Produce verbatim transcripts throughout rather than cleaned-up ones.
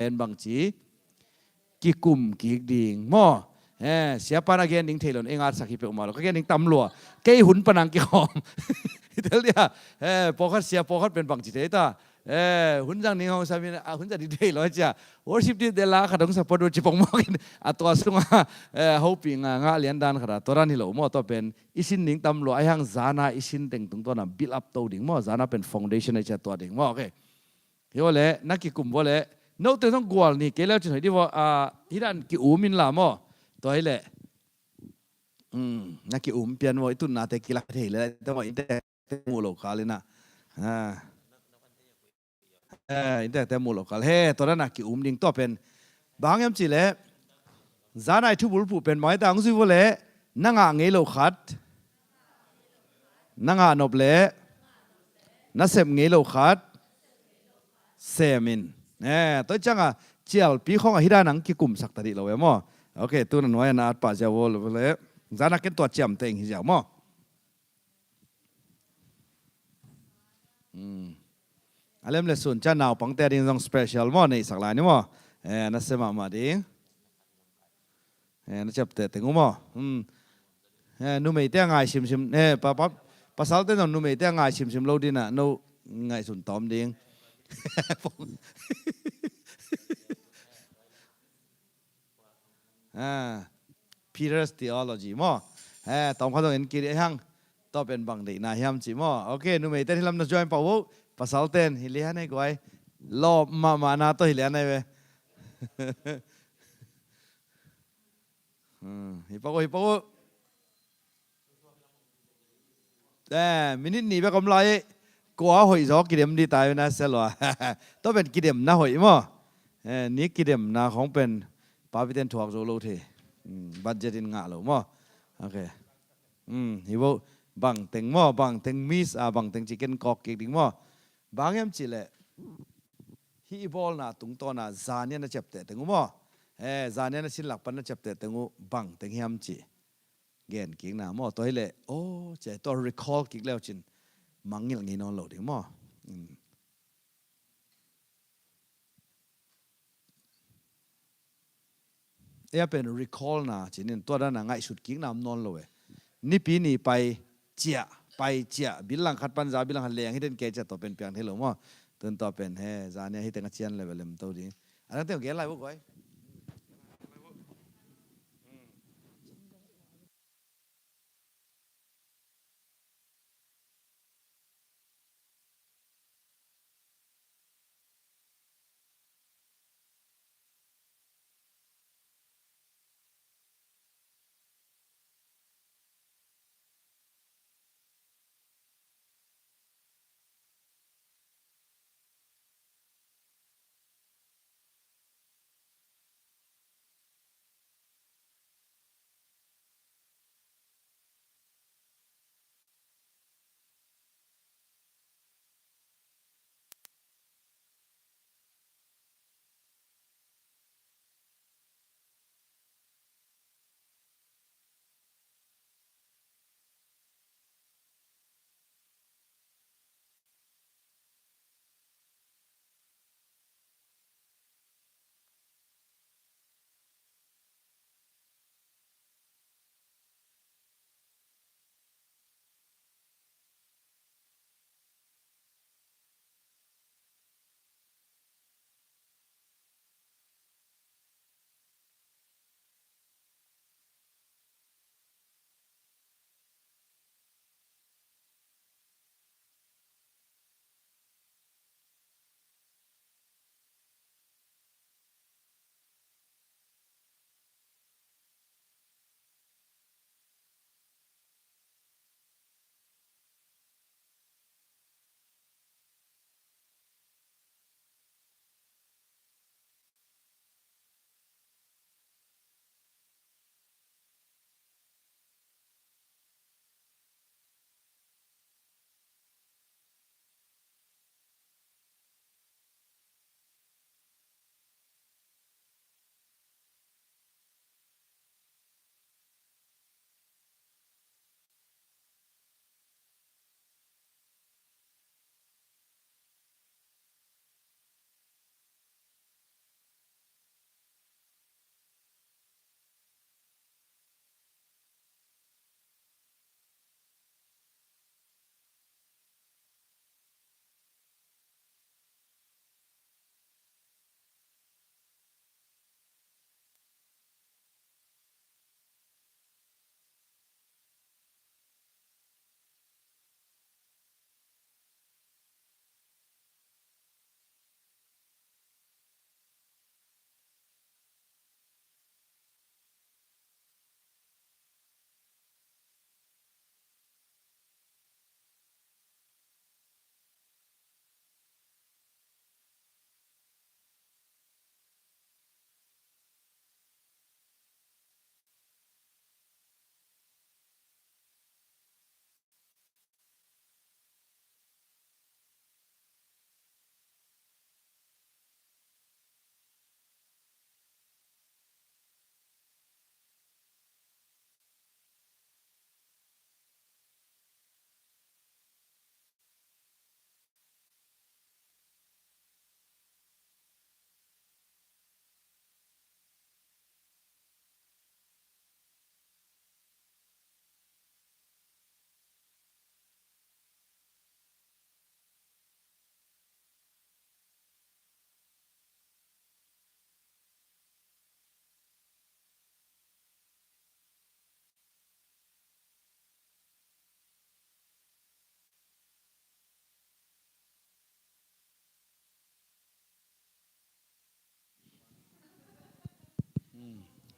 pen bangci kikum kik ding maw? Eh, siapa na gen ding thei lo, ei ngatsak hi peuhmah lo, ka gen ding tam lua. Kei hun panang kikhawm. Hi tel dia. Eh, pawlkhat sia, pawlkhat pen bangci thei ta. Eh, hun zang ding hong samin, ah, hun zang ding thei lo cia. Worship team te la khat hong support uh ci pong mawk in. A tua sunga, eh, hoping a ngah lian dan khat a. Tua dan hi lo maw, tua pen i sin ding tam lua, ahi hang zana i sin teng tungtawna build up to ding maw. Zana pen foundation a cia tua ding maw. Okay. Hi vawleh, na kikum vawleh. Note zong gual ni kei leu cin hoih di vaw, ah, hi dan ki-um in la maw. Tua hileh. Hmm, na ki-um pian maw, i tunnate kilak thei leh, tua maw, inntekte mu lo kal inah. Ah. Eh, inntekte mu lo kal. He, tua dan a ki-um ding tua pen. Bang hiam cihleh. Zanai thubulphuh pen bang hi ta hong zui vawleh, na ngah ngei lo khat. Na ngah nop leh. Na sep ngei lo khat. Sem in. Eh, tua cianga cialpi khawng a hi dan ang kikumsak ta dih lo e maw. Ok, tu na nuai a na at pah ziau vawleh. Zana ken tua ciamteh ing hi ziau maw. Hmm. A lem le sun cia naupangte a ding zong special maw, neihsak lai ni maw. Eh, na sia mahmah ding. Eh, na ciapteh teng uh maw. Hmm. Eh, numeite a ngai simsim. Eh, pa, pa, pasalte zong numeite a ngai simsim lo dinah, no ngaihsun tawm ding. Ah, Peter's Theology maw. Eh, tawm khat zong en kiri hang. Tua pen bang deihna hiam ci maw. Ok, numeite hi lam na join pah uh. Pasalten hi lian ei guai. Lawp mahmahna tawh hi lian ei ve. Hmm, hi pah uh, hi pah uh. Eh, minute nih bek om lai. Kua hoih zaw kidem di tai na sia lua. Tua pen kidemna hoih maw. Eh, ni kidemna khong pen papiten thuak zo lo thei. Hmm, budget in ngah lo maw. Ok. Hmm, hi bo bangteng maw, bangteng miss a, bangteng ciken kawk kik ding maw. Bang hiam cihleh. Hi i bawlna tungtawna zanian a ciapteh teng uh maw. Eh, zanian a sinlak pan a ciapteh teng uh bangteng hiam cih. Gen kikna maw, tua hileh, oh, cia tua recall kik leu cin mangngilh ngei nawn lo ding maw. Hmm. Ei a pen recall na cinin tua dana ngaihsut kikna om nawn lo e. Nipi ni pai ciah, pai ciah, bil langkhat panza bil langkhat leng hi den kei ciah tua pen piang thei lo maw. Tun tua pen he, zania hi teng a cian level lem to ding. A dang teng gen lai uh guai.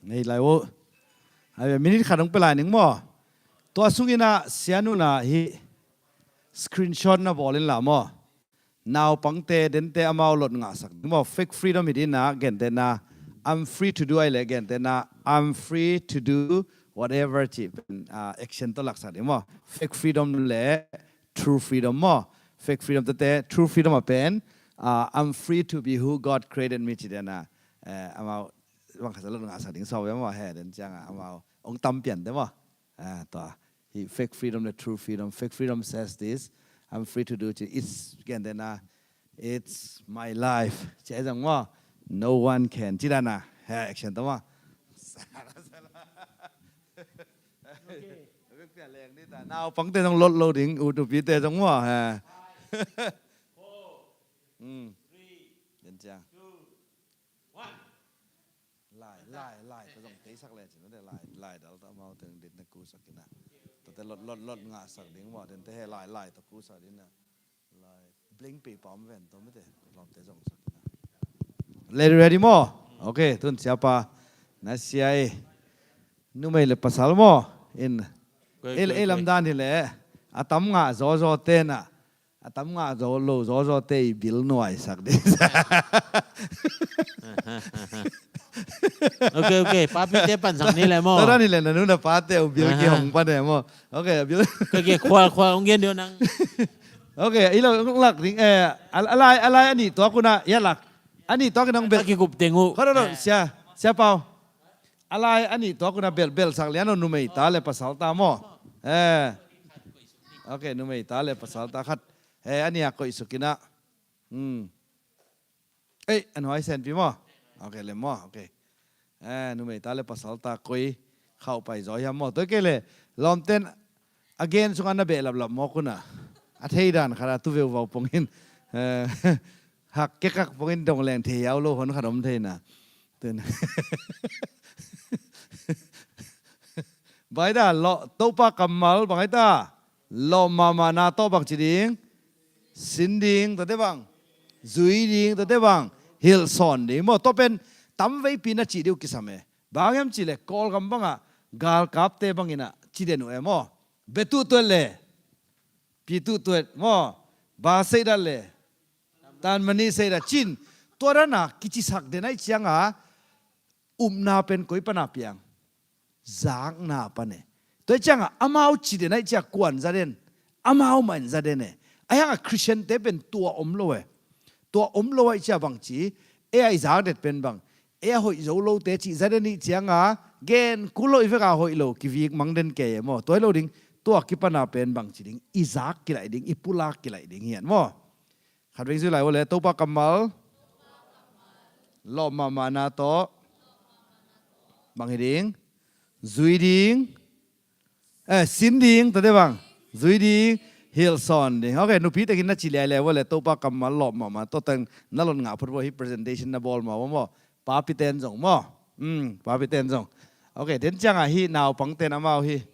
Ngei lai uh. Ai, minute khat hong pia lai ning maw. Tua sungin ah Sia Nu in ah hih screenshot na bawl inla maw. Naupangte, dente amau lot ngahsak ding maw. Fake freedom hi ding ah, gentehna, "I'm free to do," ahih leh gentehna, "I'm free to do whatever," ci pen, ah, action tawh laksak ding maw. Fake freedom le true freedom maw. Fake freedom tete, true freedom a pen, ah, "I'm free to be who God created me," ci ding ah, eh, amau bang khat a lot ngahsak ding sawm ve maw, he, den ciang ah amau hong tam pian te maw. Ah, tua. Hih fake freedom le true freedom. Fake freedom says this, "I'm free to do," ci, it's, gentehna, "It's my life," ci a zong maw, "No one can," ci dan ah, he, action tawh maw. Okay. Naupangte zong lot lo ding, ut upite zong maw, he. Hmm. Den ciang. Lai, lai, lai tawh zong teisak le cin, mate, lai, lai dal tawh amau teng dit na kusak in ah. Tuate lot, lot, lot ngahsak ding maw, dente he lai, lai tawh kusak ding ah. Lai, blank paper om ven tawh, mate, lawmte zong sak in ah. Ready, ready maw? Okay, tun siapa na sia e. Numei le pasal maw? In. Koi, ei, koi, ei koi. Lamdan hi leh a tam ngah zawzaw te na. A tam ngah zaw lo zawzaw te i bil nuaisak ding. Okay, okay. Papite pansak ni le maw. Tua dan hi le na nu na pate uh bil kihong pan e maw. Okay, bil. Okay, okay, khual, khual, hong gen dih nang. Okay, i lo lak ding, eh, a, a lai, a lai a nih tuak un ah, ya lak. A nih tuak in hong bel. A kikup teng uh. Khual, no, no, sia, sia Pau. A lai a nih tuak un ah bel, belsak lian uh, numei ta le pasal ta maw. Eh. Okay, numei ta le pasal ta khat. Eh, a nih a koih suk in ah. Hmm. Ei, a nuai senpi maw. Okay, lem maw. Okay. Eh, numei ta le pasal ta koi khauh pai zaw hiam maw. Tua kei le, lawmten a gen sung a na behlap lap mawk un ah. A thei dan khat a tu veuvau pong in. Eh, hak kekak pong in dong leng thei hiau lo hon khat om thei na. Tun. Bang hi ta, lawh, Topa kammal, bang hi ta, lawh mahmahna tawh bang ci ding, sin ding, tua te bang, zui ding, tua te bang, hilh sawn ding. Maw, tua pen, tamveipi na cih ding uh kisam e. Bang hiam cih leh, Kawlgam bang ah, galkapte bang in ah, ci den uh e maw. Be tuhtuet le, pi tuhtuet, maw, ba seidat le, tan mani seidat cin, tua dan a, kicisak den ahih ciang a, upna pen koi pan a piang. Zakna pan e. Tua ahih ciang a, amau ci den ahih ciang a kuan za den. Amau mah in za den e. Ahih hang a Christian te pen tua om lo e. Tua om lo ahih ciang a bang ci, ei a i zak det pen bang. Ei a hoih zo lote cih za den ahih ciang a, gen kul lo i vek a hoih lo, kivik mang den kei e maw. Tua hi lo ding, tua kipan a pen bang ci ding, i zak kilaih ding, i pulak kilaih ding hi an maw. Khat veng zui lai uh le, Topa kammal. Lawh mahmahna tawh. Bang hi ding. Zui ding. Eh, sin ding, tua te bang. Zui ding. Hilh sawn ding. Okay, nupi tekin na ci liai le uh le, Topa kammal lawh mahmah. Tua teng na lot ngah phot uh hi presentation na bawl mah uh maw. Papi ten zong maw. Hmm, papi ten zong. Okay, den ciang a hi naupang ten amau hi.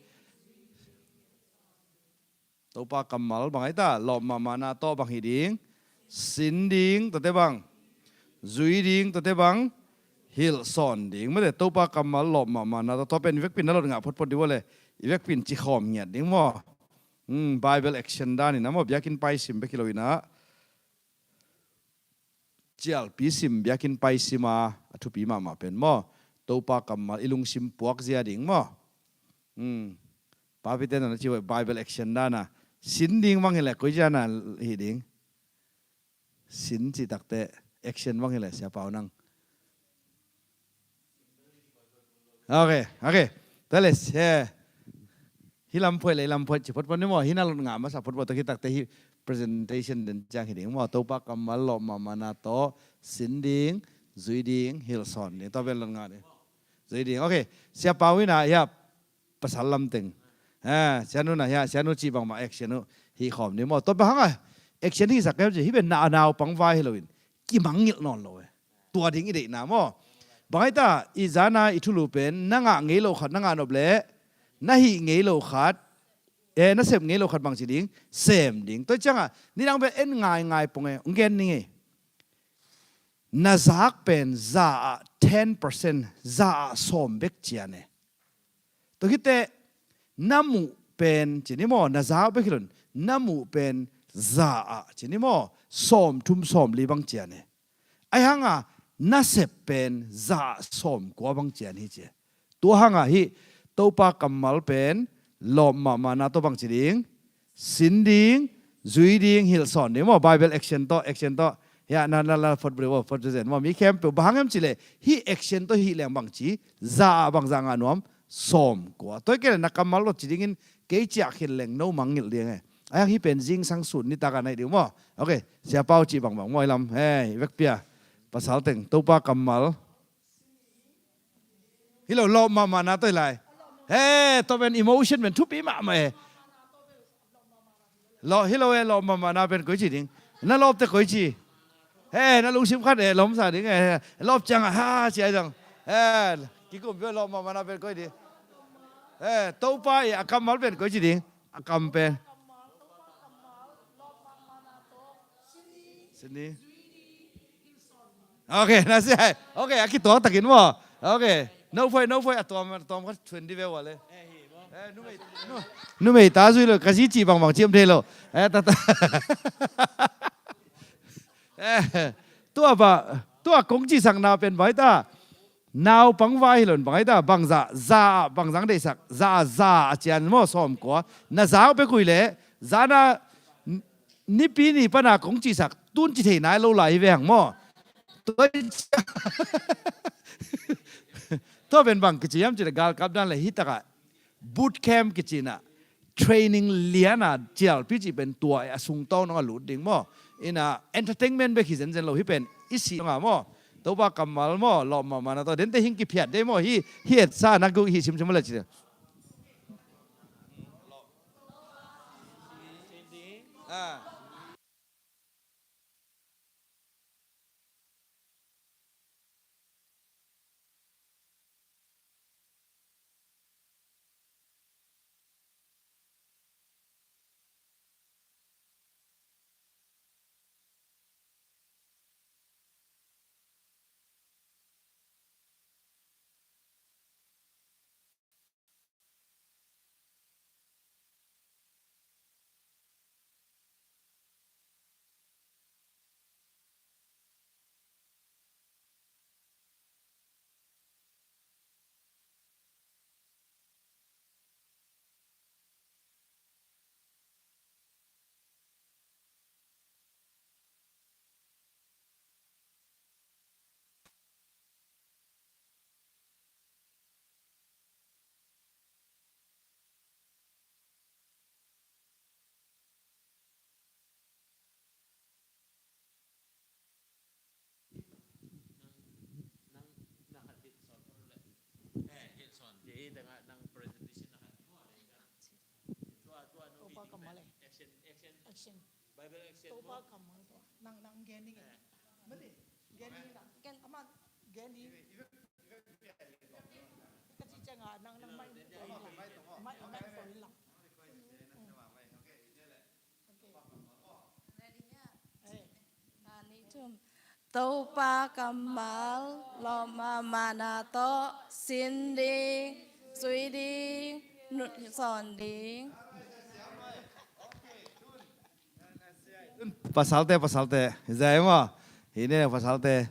Topa kammal bang hi ta, lawh mahmahna tawh bang hi ding, sin ding, tua te bang, zui ding, tua te bang, hilh sawn ding. Mate, Topa kammal lawh mahmahna tawh, tua pen i vekpin na lot ngah photphot ding uh le, i vekpin ci khawm ngiat ding maw. Hmm, Bible action dan in a maw, biakinn pai sim bek hi lo in a. Cialpi sim, biakinn pai sim a, a thupi mahmah pen maw. Topa kammal i lungsim puak zia ding maw. Hmm. Papi ten na ci uh Bible action dan a. Sin ding bang hi le koi zia na hi ding. Sin cih takte action bang hi le Sia Pau nang. Okay, okay. Tua le, eh, hih lam phoih le, hih lam phoih ci photphot ni maw, hih na lot ngah masa photphot, tua khit takte hih presentation den ciang hi ding maw, Topa kammal lawh mahmahna tawh, sin ding, zui ding, hilh sawn ding, tua pen lot ngah ding. Zui ding, okay. Sia Pau in a, ya, pasal lam teng. Eh, Sia Nu in a, ya, Sia Nu cih bangmah action uh, hih khawm ni maw. Tua bang hang a, action hih sak kem ci, hih pen na, naupang vai hi lo in, kimangngilh nawn lo e. Tua ding i deihna maw. Bang hi ta, i zan a i thulu pen, na ngah ngei lo khat, na ngah nop leh, na hih ngei lo khat, eh, na sep ngei lo khat bang ci ding, sem ding. Tua ciang a, nidang pen en ngaingai pong e, hong gen ning e. Na zak pen za ah ten percent, za ah sawm bek cian e. Tua khit teh na muh pen ci ni maw, na zak bek hi lo in, na muh pen za ah ci ni maw, sawm thum sawm li bang cian e. Ahi hanga na sep pen za ah sawm kua bang cian hi ci e. Tua hanga hih Topa kammal pen lawp mahmahna tawh bang ci ding, sin ding, zui ding, hilh sawn ding maw, Bible action tawh, action tawh. Hiah na, na, na, phot bri, phot zen maw, mi khempeuh. Bang hang hiam cih leh hih action tawh hih leng bang ci, za ah bangzah ngah nuam, sawm kua. Tua hi kei leh na kammal tawh ci dingin kei ciah khin leng no mangngilh ding e. Ahi hang hih pen zingsang sun nitak a na hih ding maw. Ok, Sia Pau cih bangbang maw, i lam, hei, i vekpi a pasal teng Topa kammal. Hi lo, lawp mahmahna tawh hi lai. He, tua pen emotion pen thupi mahmah e. Lawp, hi lo e, lawp mahmahna pen koici ding? Na lawpte koici? He, na lungsim khat e, lawpsa ding e. Lawp ciang a ha cia zang. He, kikum peuh lawp mahmahna pen koi ding? He, Topa i a kammal pen koici ding? A kam pen. Sini. Ok, na sia. Ok, a kituak takin maw. Ok. No phoi, no phoi, a tuam, a tuam khat twenty ve wale. Eh, numei, nu-, numei ta zui lo, ka zi ci bangbang ciam thei lo. Eh, ta, ta. Eh, tua ba, tua kong ci sakna pen bai ta. Naupang vai hi lo in bang hi ta, bangzah, za ah bangzah deihsak, za ah za a cian maw, sawm kua. Na zak bek uh hi leh, zan a n-, nipi ni pan a kong cihsak, tun ci thei nai lo lai hi ve hang maw. Tua, tua pen bang kici hiam cih leh galkap dan leh hih takah boot camp kici in ah, training lian a cialpi cih pen tua a sung tawng dong a lut ding maw. In ah entertainment bek hi zenzen lo, hih pen i sih dong a maw. Topa kammal maw, lawp mahmahna tawh. Dente hing kiphiat dei maw, hih, hih etsa na guk hih simsim a leh ci. Ah. Topa kammal e. Action. Bible action. Topa kammal tua. Nang, nang gen ning e. Mate, gen ning e. Ama gen ning. Ka ci ciang a nang, nang mai, mai, mai. Topa kammal, lawp mahmahna tawh, sin ding, zui ding, hilh sawn ding. Pasalte, pasalte. Zai maw. Hi ne pasalte.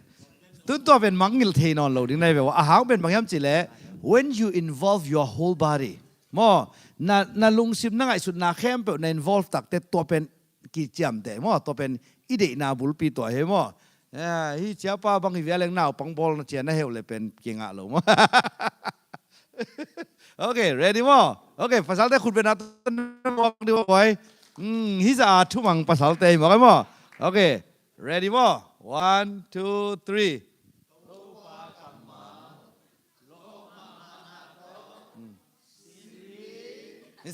Tun tua pen mangngilh thei nawn lo ding na hi ve ua. A hang pen bang hiam cih leh, when you involve your whole body. Maw, na, na lungsim, na ngaihsutna khempeuh na involve tak teh tua pen kiciamteh maw, tua pen i deihna bulpi tua hi maw. Eh, hih ciapa bang hi vial leng naupang bawlna ciang na heuh leh pen kingah lo maw. Ok, ready maw? Ok, pasalte khut beng na tawh na muak ding maw, boy. Hmm, hih zah a thumang pasalte hi maw, maw? Ok, ready maw? One, two, three. I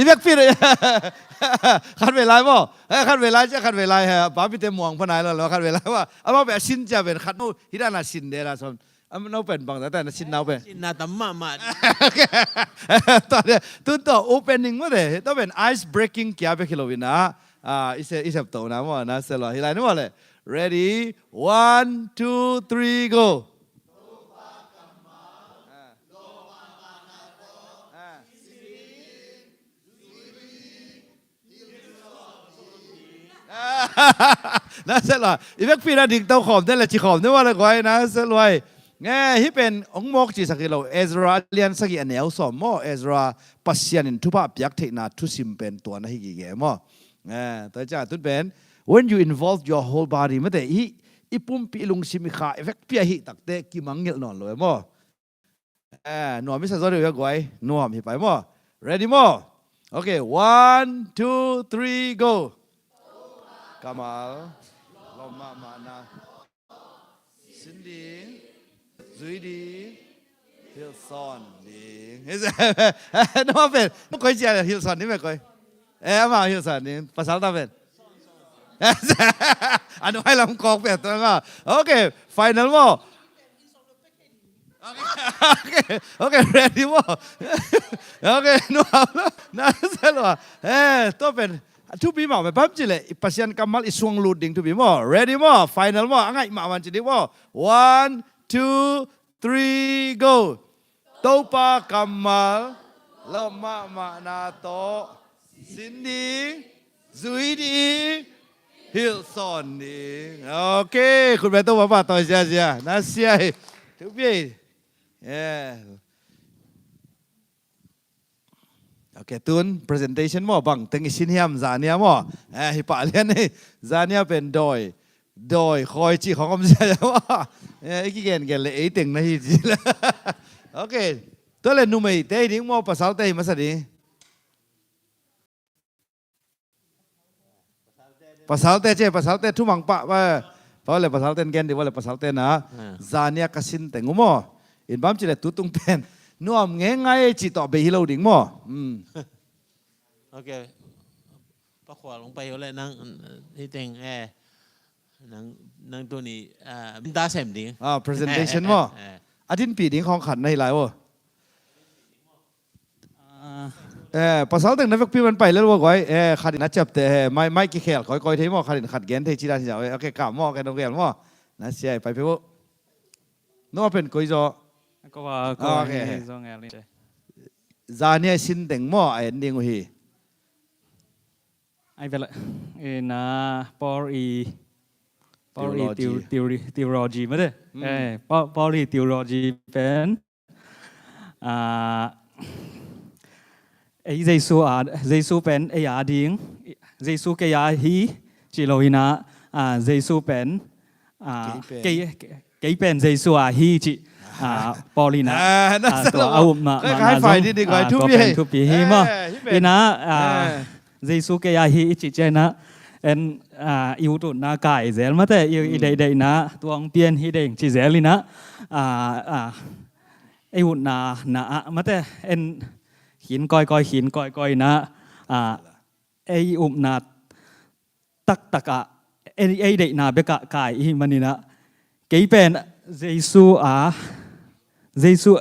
vekpi khat vei lai maw? Eh, khat vei lai cia, khat vei lai he. Papite muang pha nai lo lo, khat vei lai maw? Amau pen a sin cia pen khat maw, hih dan a sin de la som. Am, no pen bang ta, ta na sin nau pen. Sin na tam mahmah. Ok. Tua de, tun tua opening maw de. Tua pen ice breaking kia bek hi lo in ah. Ah, i se, i sep to na maw, na se lua. Hi lai ni maw le. Ready? One, two, three, go. Na se lua. I vekpi na ding to khawm den le ci khawm den maw le guai, na se lua. Nge, hi pen ong mawk cisak hi lo. Ezra lian sagih a neu sawm maw. Ezra Pasian in thupha piak theihna thusim pen tua na hi gige maw. Eh, tua ciang tun pen, when you involve your whole body, mate, i, i pumpi, i lungsim, i kha, i vekpi a hih takte kimangngilh nawn lo e maw. Eh, nuam i sa zaw deuh e guai, nuam hi pai maw. Ready maw? Okay, one, two, three, go. Kammal, lawm mahmah na. Sin ding, zui ding, hilhsawn ding. Noma pen, nong koi cia hilhsawn ding me koi. Eh, ama hilhsawn ding, pasal ta pen. Anu hai lam kok pen, tu ma. Okay, final maw. Okay, okay, ready maw. Okay, nuam, na se lua. Eh, tu pen, thupi mah pen bang ci leh, Pasian kammal i suang lut ding thupi maw. Ready maw? Final maw? A ngaih mah man ci ding maw. One, two, three, go. Topa kammal, lawm mahmahna tawh, sin ding, zui ding, hilhsawn ding. Okay, khut beng Topa pahtawi ziazia. Na sia hi. Thupi. Yeah. Ok, tun presentation maw, bang teng i sin hiam, zania maw? Eh, hi pah lian hi. Zania pen dawi, dawi khawi cih khawng om zia maw? Eh, i kigengen le ei teng na hi ci le. Ok, tua le numeite hi ding maw, pasalte hi masa ding? Pasalte ci, pasalte thumang pah, pa, pa le pasalte gen di, pa le pasalte na. Ah. Zania ka sin teng uh maw. In bang ci le tutung pen nuam ngeingai ci tawh bei hi lo ding maw. Hmm. Ok. Pa Khual hong pai uh le nang, hi teng, eh, nang, nang tuni, ah, ta sem ding. Ah, presentation maw. Eh, eh. A dinpih ding khawng khat na hi lai uh. Ah. Eh, pasal teng na vekpi man pai lel ua guai. Eh, khat in a ciapte, eh, mai, mai kikhel kawikawi thei maw, khat in khat gen thei ci dan hi zau. Eh, ok, kam maw, ok, nong gel maw. Na sia hi pai peuh. No pen koi zaw. Ko va, ko va, ok, hi zaw ngel ni. Zania i sin teng maw, a en ding uh hi. Ai vela, eh, na, Paul i, Paul i theology. Theo-, theory, theology mate. Hmm. Eh, Pa-, Paul i theology pen. Ah, ei Jesu a, Jesu pen ei a ding, Jesu kei a hi, ci lo hi na, ah, Jesu pen, ah, kei pen. Kei, kei pen Jesu a hi ci, ah, Paul hi na, ah, tua a upna, ka, ka high five zong, di, di, ah, tua pen thupi hi maw. Eh, hi pen. Hi na, ah, eh. Jesu kei a hi i ci ciang na, en, ah, i ut utna kai zel mate, i, i deihdeihna, tua hong pian hi ding ci zel hi na, ah, ah, ei utna, na, ah, mate, en khin kawikawi, khin kawikawi na, ah, ei upna taktak ah, ei, ei deihna bek ah kai i hih manin ah, kei pen Jesu a, Jesu,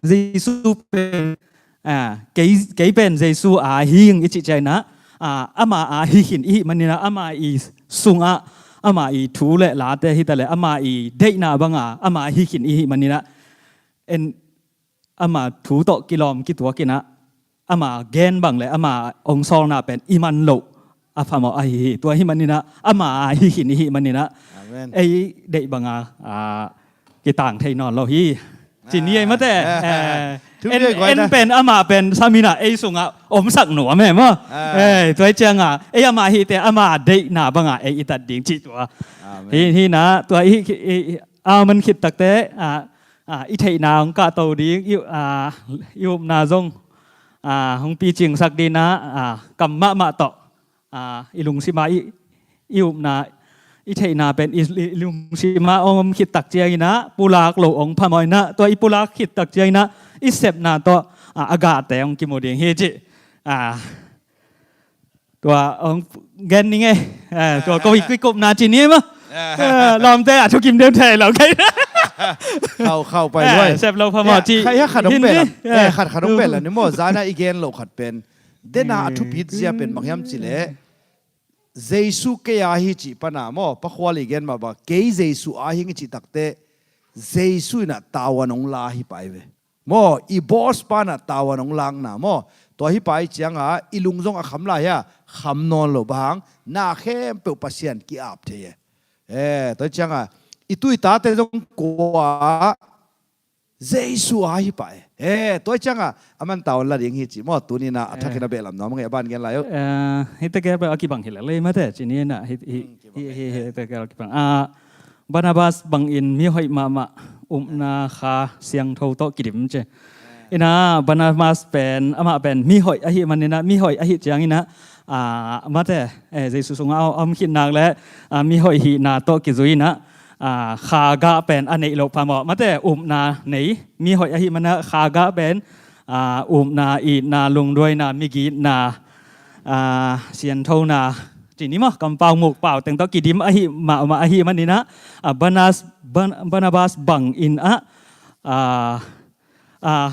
Jesu pen, ah, kei, kei pen Jesu a hi ing i cih ciang in ah, ah, ama a hi khin i hih manin ah, ama i sungah, ama i thu le late hi ta le, ama i deihna banga, ama a hi khin i hih manin ah, en, ama thu tawh kilawm kituak in ah, ama gen bang le ama hong sawlna pen i man loh a phamawh ahi hi. Tua hih manin ah, ama a hi khin i hih manin ah, amen, ei deih banga, ah, kitang thei nawn lo hi. Ci ni ei mate. Ah. Eh, en, en pen ama pen samin ah ei sungah omsak nuam e maw. Ah. Eh, tua hi ciangah ei ama hihte ama deihna banga ei i tat ding cih tua. Amen. Hi, hi na, tua i, i, i, a man khit takte, ah, ah, i theihna hong kahto ding, i, ah, i upna zong, ah, hong picingsak ding na, ah, kam mahmah tawh, ah, i lungsima i, i upna, i theihna pen i, i, i lungsima hong om khit tak ciangin ah, pulak loh hong phamawh in ah, tua i pulak khit tak ciangin ah, i sepna tawh, ah, a gahte hong kimu ding hi ci. Ah, tua hong gen ning e. Eh, tua ko i, ko i kupna ci ni maw. Eh, lawmte a thukim deuh thei lo kei. Khau, khau pai luai. Eh, sep lo phamawh ci. Khat, khat hong bel a. Eh, khat, khat hong bel a ni maw. Zana i gen lo khat pen. Dena a thupit zia pen bang hiam ci leh. Jesu kei a hi cih pana maw, Pa Khual i gen mah bang, kei Jesu a hi ing i cih takte, Jesu in ah tavuan hong la hi pah hi ve. Maw, i boss pa in ah tavuan hong lakna maw, tua hi pah i cianga i lung zong a kham lai hia, kham nawn lo bang hang, na khempeuh Pasian ki-ap thei e. Eh, tua hi cianga i tu i tate zong kua Jesu a hi pah e. Eh, tua hi cianga aman tavuan la ding hi ci maw, tuni in ah a thakin a behlap nuam a ngei a ban gen lai uh. Eh, hihte kei a kibang hi lel lei mate, ci ni in ah, hi, hi, Hmm, kibang hi, hi, hi, eh. Hihte kei a kibang. Ah, Barnabas bangin mi hoih mahmah, upna, Kha Siangtho tawh kidim ci. In ah Barnabas pen, amah pen mi hoih ahih manin ah, mi hoih ahih ciangin ah, ah, mate, eh, Jesu sungah a om khit nak leh, ah, mi hoih hihna tawh kizui in ah, ah, kha gah pen a neih loh phamawh, mate, upna nei, mi hoih ahih manin ah kha gah pen, ah, upna, itna, lungduaina, migitna, ah, sianthona, ci ni maw, kampau mukpau teng tawh kidim ahih mahmah ahih manin ah, ah, Barnas-, Ban-, Barnabas bangin ah, ah, ah,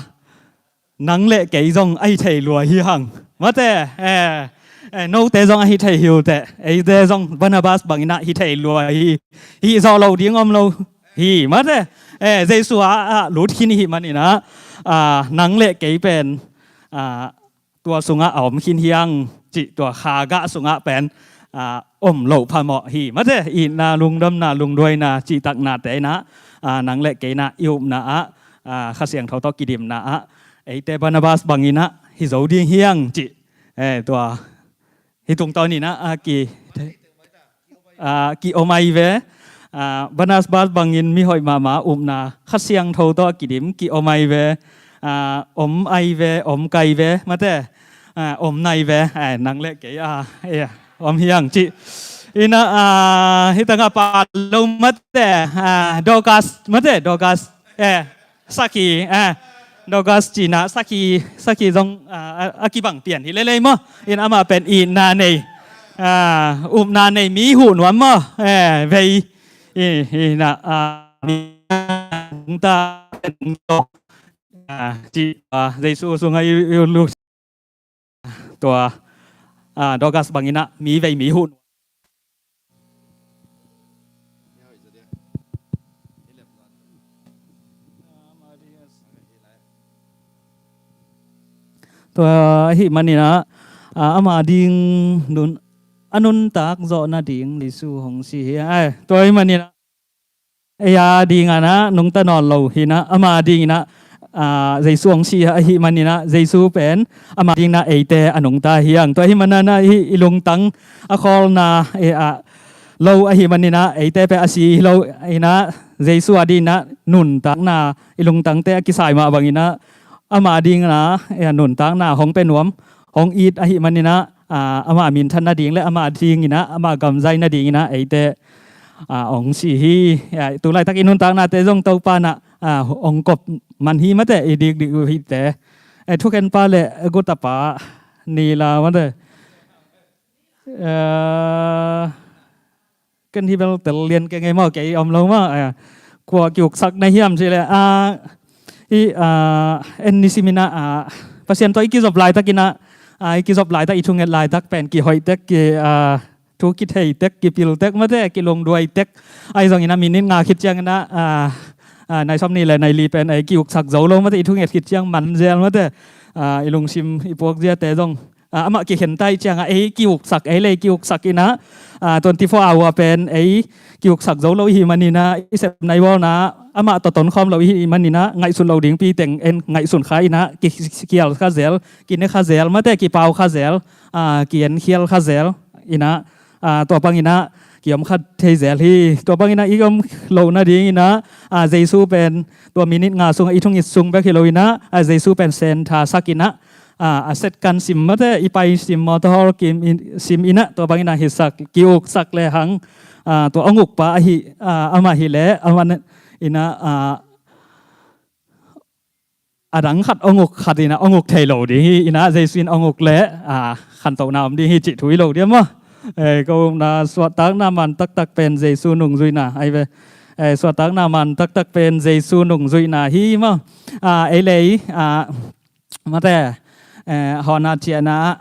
nang leh kei zong ahi thei lua hi hang. Mate, eh, eh, note zong ahi thei hi uh teh. Eite zong Barnabas bangin ah hi thei lua hi. Hih zawh loh ding om lo hi. Mate, eh, Jesu ah, ah, lut khin i hih manin ah, ah, nang leh kei pen, ah, tua sungah a om khin hi hang cih, tua kha gah sungah pen, ah, om loh phamawh hi. Mate, itna, lungdamna, lungduaina, cihtaknate in ah, ah, nang leh kei in ah i upna ah, ah, Kha Siangtho tawh kidimna ah, eite Barnabas bangin ah hi zo ding hi hang cih. Eh, tua, hih tungtawn in ah, ah, ki, ah, ki-om ahi ve. Ah, Barnabas bangin mi hoih mahmah, upna, Kha Siangtho tawh a kidim, ki-om ahi ve. Ah, om ahi ve, om kai ve, mate. Ah, om nai ve, ah, nang leh kei, ah, eh, om hi hang cih. In ah, ah, hih tangah pa lo mate, ah, Dorcas, mate, Dorcas, eh, sakhi, eh, Dorcas ci in ah sakhi, sakhi zong, ah, a, a kibang pian hi lel lei maw. In amah pen itna nei, ah, upna nei mi huh nuam maw, eh, vei. I, in ah, ah, mi ta, ah, ci, ah, Jesu sungah i, i lut tua, ah, Dorcas bangin ah mi vei mi huh. Tua ahih manin ah, ah, ama ding nun, a nuntak zawh nading Jesu hong si hi. Ai, tua ahih manin ah, ei a dingin ah nungta nawn lo hi in ah, ama dingin ah, ah, Jesu hong si ahih manin ah, Jesu pen ama dingin ah eite a nungta hi hang. Tua ahih manin ah hih i lungtang a khawlna, eh, ah, lo ahih manin ah, eite pen a si hi lo in ah, Jesu a dingin ah nuntakna, i lungtangte a kisai mah bangin ah, ama dingin ah, eh, nuntakna hong pia nuam, hong it ahih manin ah, ah, ama minthan nading leh ama dingin ah, ama gam zai nadingin ah eite, ah, hong si hi. Ah, tu laitak i nuntaknate zong Topa in ah, ah, hong kop man hi mate, i dikdik uh hite. Eh, thukhenpa leh gutapa ni la mate. Eh, ken hih bel tel lian keng ei maw, kei om lo maw. Eh, kua kiuksak na hiam cih leh, ah, hih, ah, en nisim in ah, ah, Pasian tawh i kizop laitakin ah, ah, i kizop laitak, i thunget laitak pen kihoih tek, ki, ah, thu kithei tek, kipil tek mate, kilungduai tek. Ahi zongin ah minit nga khit ciangin ah, ah, ah, nai sawmnih leh nai li pen ei kiuksak zo lo mate, i thunget khit ciang man zel mate. Ah, i lungsim, i puakziate zong, ah, amah kikhen ta ahih ciangah ei kiuksak, ei leh kiuksak in ah, ah, twenty-four hour pen ei kiuksak zo lo i hih manin ah, i sepna i bawlna amah tawh tonkhawm lo i hih manin ah, ngaihsun lo dingpi teng en ngaihsun kha in ah, ki, kikhial kha zel, kine kha zel mate, kipau kha zel, ah, kienkhial kha zel in ah, ah, tua bangin ah kiom kha thei zel hi. Tua bangin ah i om loh nadingin ah, ah, Jesu pen tua minit nga sungah i thungit sung bek hi lo in ah, ah, Jesu pen centre sak in ah, ah, a set kan sim mate, i pai sim, motor hawl kim in, sim in ah, tua bangin ah hisak, kiuksak lehang, ah, tua hong ukpa ahi, ah, amah hi leh, amah in ah, ah, a dang khat hong uk khat in ah hong uk thei lo ding hi in ah, Jesu in hong uk leh, ah, khantohna om ding hi cih thu hi lo diam maw. Eh, ka upna suahtakna man taktak pen Jesu nungzuihna ahi ve. Eh, suahtakna man taktak pen Jesu nungzuihna hi maw. Ah, ei leh, ah, mate, eh, hawna ciahna,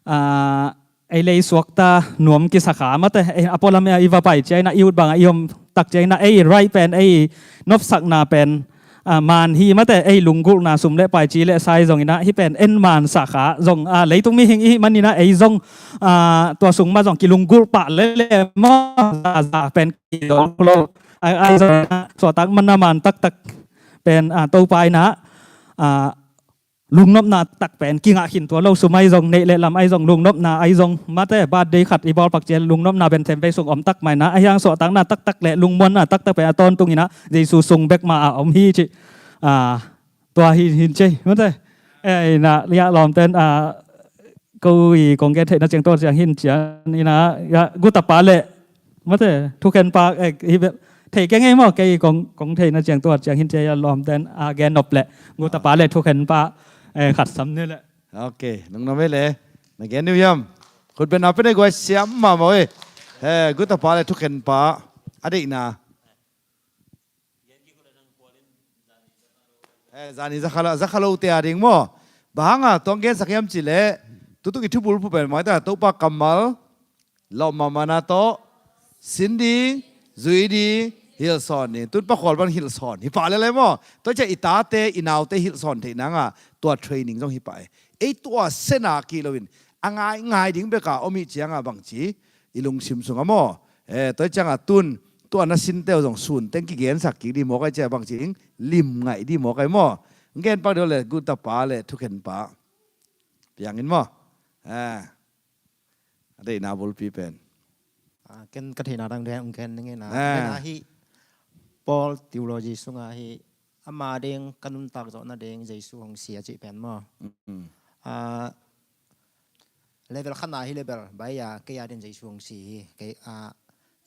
ah, ei lei suakta nuam kisakha mate, ei a pualam i va pai ciangin ah i ut bangah i om tak ciangin ah ei right pen ei nopsakna pen, ah, man hi mate, ei lunggulhna sum le pai ci le sai zongin ah hih pen en man sakha zong, ah, leitung mihing i hih manin ah ei zong, ah, tua sung mah zong kilunggulh pah lele maw, za za pen kizong lo. Ai, ai zong, ah, suahtak man a man taktak pen, ah, Topa in ah, ah, lungnopna taktak pen kingah khin tuan lo, sum ai zong, neih le lam ai zong, lungnopna ai zong, mate birthday khat i bawlpak ciang lungnopna pen themvei sung om tak mah in ah, ahi hang suahtakna taktak le lungmuanna taktak pen a tawntung in ah Jesu sung bek mah a om hi ci. Ah, tua hi hin ci mate. Eh, in ah, liah lawmten, ah, ko i kong gen theihna ciang tua ciang hin cian in ah, ya, gutapa le mate, thukhenpa, eh, hi bel, thei kei ngei maw, kei kong, kong theihna ciang tua ciang hin cia lawmten, a, gen nop le, gutapa le thukhenpa, eh, khat sam ni le. Ok, nung na mei le, na gen ni hiam. Khutbetna pen ei guai siam mahmah ei. Eh, gutapa le thukhenpa, a deihna. Eh, zani zakha lo, zakha lo te a ding maw. Bang hanga tuang gensak hiam ci le, tutung i thubul phu pen mai ta, Topa kammal, lawm mahmahna tawh, sin ding, zui ding, hilhsawn ding. Tun pakhual pan hilhsawn hi pah lele maw. Tua ciah i tate, i naute hilhsawn theih nanga, tua training zong hi pah e. Ei tua sena kih loin, a ngai, ngai ding beka om ih cianga bangci, i lungsim sunga maw. Eh, tua cianga tun, tua na sinteu zong sun teng kigensak kik dih mawk ai ciah bangci ding, lim ngaih dih mawk ai maw. Gen pak dih le, gutapa le, thukhenpa. Piangin maw. Eh. A deihna bulpi pen. Ah, ken ka theihna dang deng ong gen ning ina. Ah. Ken ahi Paul theology sunga hi ama ding ka nuntak zawhna ding Jesu hong si a cih pen maw. Mm. Ah, level khatna hi level bai a kei a din Jesu hong si hi. Kei, ah,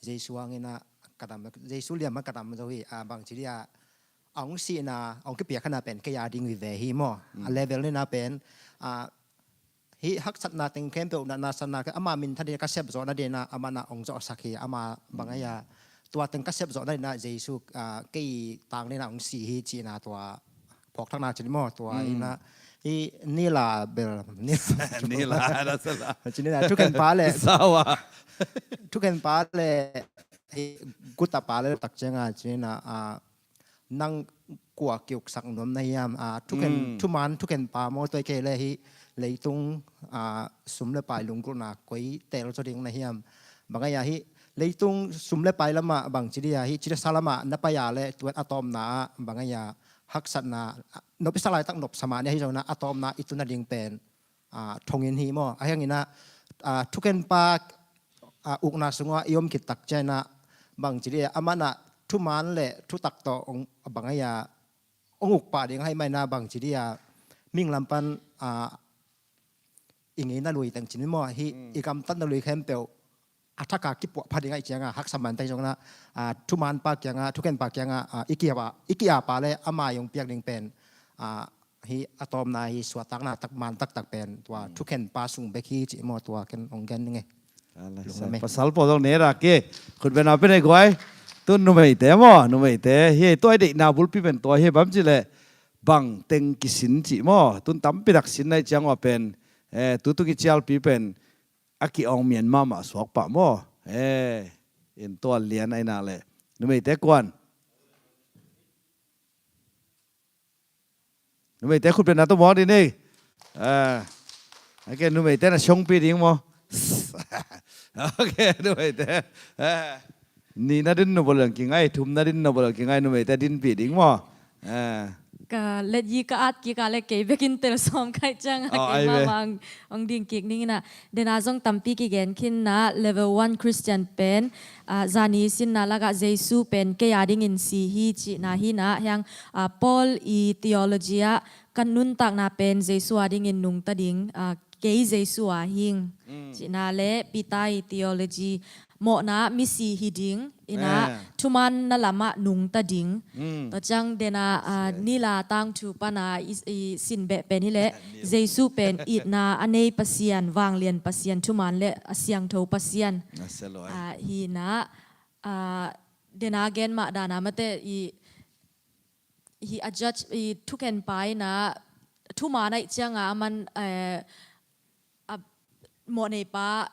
Jesu hangin a ka dam, Jesu liam a ka dam zo hi. Ah, bang ci dia a hong sihna, a hong kipiakhana pen kei a ding hi ve hi maw. Mm. A level nina pen, ah, hih haksatna teng khempeuh na, na sanna khe, ama minthan ding ka sep zawhna ding na, ama na ong zawhsak hi, ama bang ai a, tua teng ka sep zawhna ding na, Jesu, ah, kei tang ding na ong si hi, cihna tua, phawkthakna cin maw, tua hi na, hi nila bel, nila. Nila, na sala. Cin na, thukhenpa le. Sawa. Thukhenpa le, hi gutapa le tak cianga, cin na, ah, nang kua kiuksak nuam na hiam? Ah, thukhen, mm, thuman thukhenpa maw tua kei le hi leitung, ah, sum le pai lunggulhna koi tel zaw ding na hiam? Bang ai a hi leitung sum le pai lamah bang ci dia hi ci dia sa lamah na pai a le tuan a tawpna ah bang ai a haksatna, ah, nop i sa laitak nop sa mah ni a hi zongna a tawpna i tun a ding pen ah, thongin hi maw. A hiangin ah, ah, thukhenpa, ah, ukna sungah i om khit tak ciangin ah bang ci dia, amah na thuman le thutak tawh ong bang ai a, ong uk pah ding hai mai na bang ci dia, minglam pan, ah, i ngeina lui teng cin maw, hi, mm, i gamtatna lui khempeuh a thaka kipuah pha ding ai cianga, haksa man teng zong na, ah, thumanpa kianga, thukhenpa kianga, ah, i kia pa, i kia pa le ama i ong piak ding pen, ah, hi a tawpna hi suahtakna tak man taktak pen tua, mm, thukhenpa sung bek hi ci maw tua ken ong gen ning e. Alai, lungdam e. Pasal pawl zong ne rak e. Khutbetna pen ei guai. Tun numeite maw, numeite. Hi tua i deihna bulpi pen tua hi bang ci le bang teng kisin ci maw. Tun tampi dak sin nai ciang ua pen, eh, tutung i cialpi pen a ki-awng mian mahmah suak pah maw. Eh, in tua lian ai na le. Numeite kuan. Numeite khutbetna tawh muak dih ni. Ah, okay, numeite na siongpi ding maw. Okay, numeite. Ah, nihna din nop bol leng kingai, thumna din nop bol leng kingai, numeite dinpih ding maw. Ah. Ka letyi ka at kik a le kei bekin tel sawm kai ciang a, oh, kei ai ve. Mama ang, ang ding kik ning ina. Dena zong tampi kigen khin na level one Christian pen, ah, zani sinna lakah Jesu pen kei a dingin si hi cihna hi na, hiang, ah, Paul i theology ah kan nuntakna pen Jesu a dingin nungta ding, ah, kei Jesu a hing, mm, cihna le Peter i theology mawhna misi hi ding, ina, eh, thuman na lamah nungta ding. Mm. Tua ciang dena, ah, nila tangthu pana i, i sinbeh pen hi le, nila. Jesu pen itna a nei Pasian, vanglian Pasian, thuman le a siangtho Pasian. Ah, hi na, ah, dena gen mah dana mate i, hi a judge i thukhenpa ina thuman ai cianga aman, eh, a mawhneipa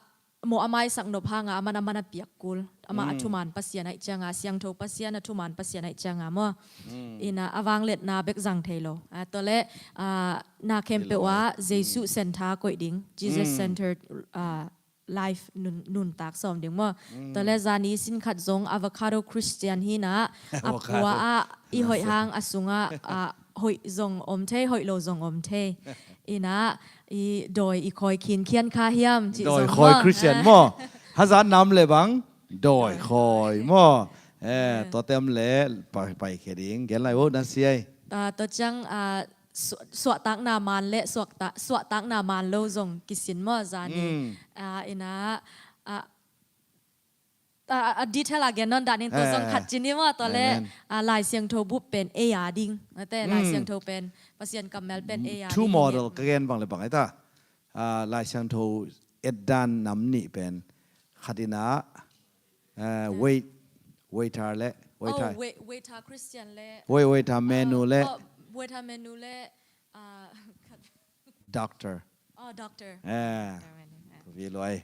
maw, a maisak nop hanga aman aman a piak kul. Amah a thuman Pasian ahih cianga, siangtho Pasian a thuman Pasian ahih cianga maw. Ina a vangliatna bek zang thei lo. A, tua le, a, na khempeuh ah Jesu center koih ding, Jesus centered, a, life nun, nuntak sawm ding maw. Tua le zani sin khat zong avocado Christian hina, a pua ah i hoih hang a sungah, a, hoih zong om thei, hoih lo zong om thei. Ina i dawi i khawi khinkhian kha hiam cih zong maw. Dawi khawi Christian maw. Hazat nam le bang dawi khawi maw. Eh, tua tem le pai, pai khe ding. Gen lai uh na siai. Ah, tua ciang, ah, su-, suahtakna man le suahta-, suahtakna man lo zong kisin maw zani. Ah, ina, ah, a, a detail a gen nawn dah ning tua zong khat ci ni maw, tua le, a, Lai Siangtho bup pen ei a ding. Nate, Lai Siangtho pen, Pasian kammal pen ei a ding. Two model ka gen bang le bang ai ta. A, Lai Siangtho etdan nam nih pen khat ina, a, wait, waiter le, waiter. Oh, wait, waiter Christian le. Wait, waiter menu le. Oh, waiter menu le, a, doctor. Oh, doctor. Eh. Doctor, man, eh. Tua hi luai.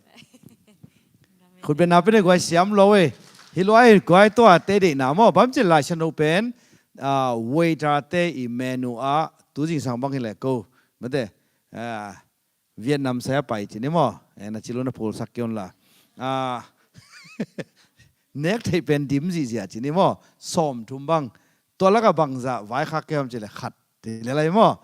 Khut beng na pen guai siam lo eh. Hi luai guai tua te deihna maw. Bang ci Lai Siangtho pen, ah, waiter te i menu ah tu zingsang bang hi le ko. Mate, ah, Vietnam saya pai ci ni maw. Eh, na ci lo na phul sak kion la. Ah, nek thei pen dim zihziah ci ni maw. Sawm thum bang. Tua laka bangzah vaikhak kiam ci le khat. Te le lai maw.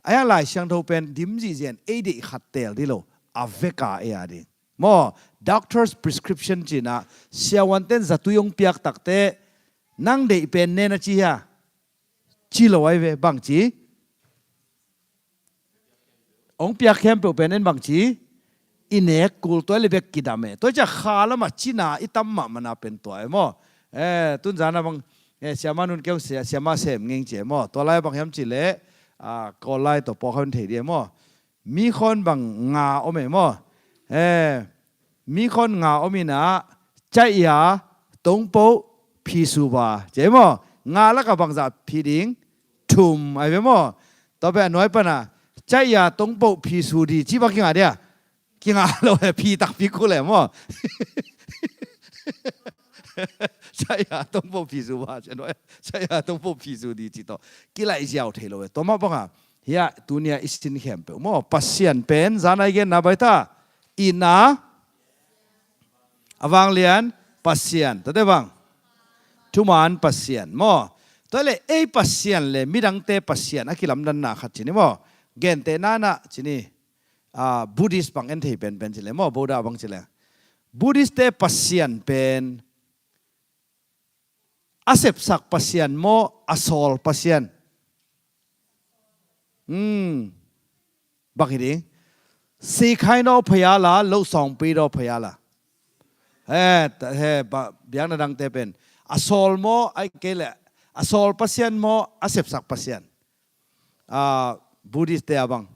Aia Lai Siangtho pen dim zihzian ei deih khat tel di lo. A veka ei a ding. Maw, doctor's prescription cina, siavuanten zatui hong piak takte, nang deih pen ne na ci hia. Ci lo ai ve, bang ci. Hong piak khempeuh pen en bang ci. I nek kul tua le bek kidam e. Tua cia kha lama cina i tam mahmah na pen tua e maw. Eh, tunzana bang, eh, siama nun keu sia, siama sem ngeng cie maw. Tua lai bang hiam ci le, ah, kawl lai tua pawk haun thei di e maw. Mi khawn bang nga om e maw. Eh, mi khawn nga om ina, caih ia, tongpoh, phisuba. Cie maw, nga laka bangzah phi ding, thum ai ve maw. Tua pe a nuai pana, caih ia, tongpoh, phisu di, ci bang kinga dia. Kinga lo he, phi takpi kul e maw. Caih ia, tongpoh, phisuba, cie nuai. Caih ia, tongpoh, phisu di, ci tawh. Kilaih ziau thei lo he. Tua mah banga, hia tunia i sin khempeuh maw. Pasian pen, zana i genna baita. Ina, a vanglian Pasian. Tate bang. Thuman Pasian maw. Tua le ei Pasian le midangte Pasian a kilamdanna khat ci ni maw. Gentehna na ci ni. Ah, Buddhist bang en thei penpen ci le maw. Buddha bang ci le. Buddhist te Pasian pen a sepsak Pasian maw, a sawl Pasian. Hmm. Bang hi ding. Sikhai naw phaya la, lo sawngpi naw phaya la. He, ta-, he, ba, biakna dangte pen. A sawl maw, ai kei le. A sawl Pasian maw, a sepsak Pasian. Ah, Buddhist te a bang.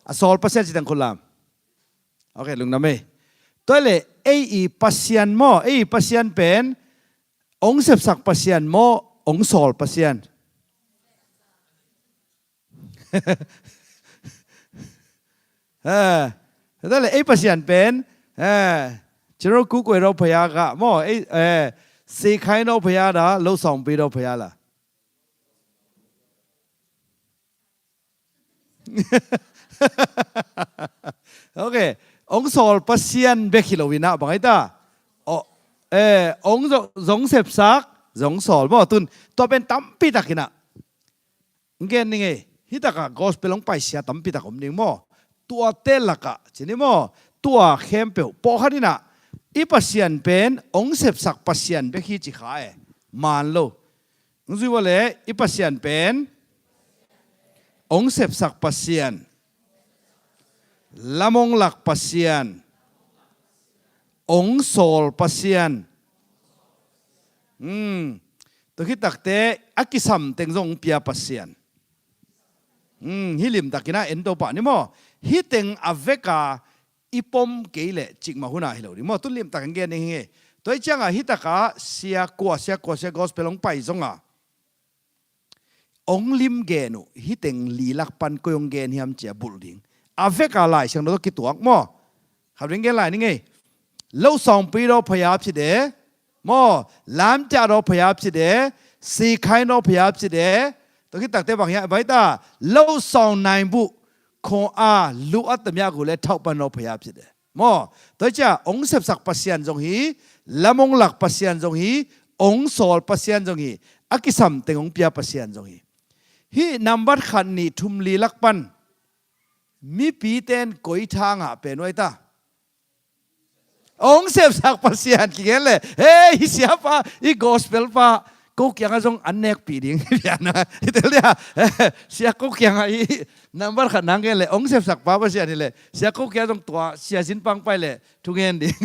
A sawl Pasian ci tang khulam. Ok, lungdam ei. Tua le, ei i Pasian maw, ei i Pasian pen, ong sepsak Pasian maw, ong sawl Pasian. Eh, tua le, ei Pasian pen, eh, ciro kukwe rau phaya ka maw, ei, eh, sikhai nau phaya da, lo sawngpi rau phaya la. Ok. Ong sawl Pasian bek hi lo inah bang ai ta. O, eh, ong zo-, zong sepsak, zong sawl maw tun. Tua pen tampi tak inah. Ngen ni ngei. Hi takah gospel ong paisia tampi tak om ding maw. Tuate lakah, ci ni maw. Tua khempeuh. Pawh khat inah. I Pasian pen, ong sepsak Pasian bek hi ci kha e. Man lo. Hong zui ua le, i Pasian pen, hong sepsak Pasian, lam hong lak Pasian, hong sawl Pasian. Hmm. Tua khit takte, a kisam teng zong hong pia Pasian. Hmm. Hi limtakin a en to pah ni maw. Hi teng a veka, i pom kei leh cikmah hunah hi lo ding maw. Tun limtak in gen ding hi. Tua hi ciangah hi takah sia kua, sia kua, sia gospel hong pai zonga. Hong lim gen uh, hi teng li lak pan koi hong gen hiam cia bulh ding. A veka Lai Siangtho tawh kituak maw. Khat veng gen lai ni ngei. Lo sawngpi daw phayap ci de. Maw, lamtia daw phayap ci de. Sikhai daw phayap ci de. Tua khit takte bang hiam, bang ta. Lo sawng nai buh. Kho a lu a tamia gu le thauh pan daw phayap ci de. Maw, tua cia ong sepsak Pasian zong hi, lam ong lak Pasian zong hi, ong sawl Pasian zong hi, a kisam teng ong pia Pasian zong hi. Hih nambat khat nih thum li lak pan mipite in koi tha ngah pen uai ta. Ong sepsak Pasian kigen le, hei, hih siapa, hih gospel pa, ko kiangah zong an nekpih ding hi pian a, hi tel dia. Sia ko kiangah hih nambat khat nang gen le, ong sepsak pa Pasian hi le, sia ko kiangah zong tua sia zin pang pai le thungen ding.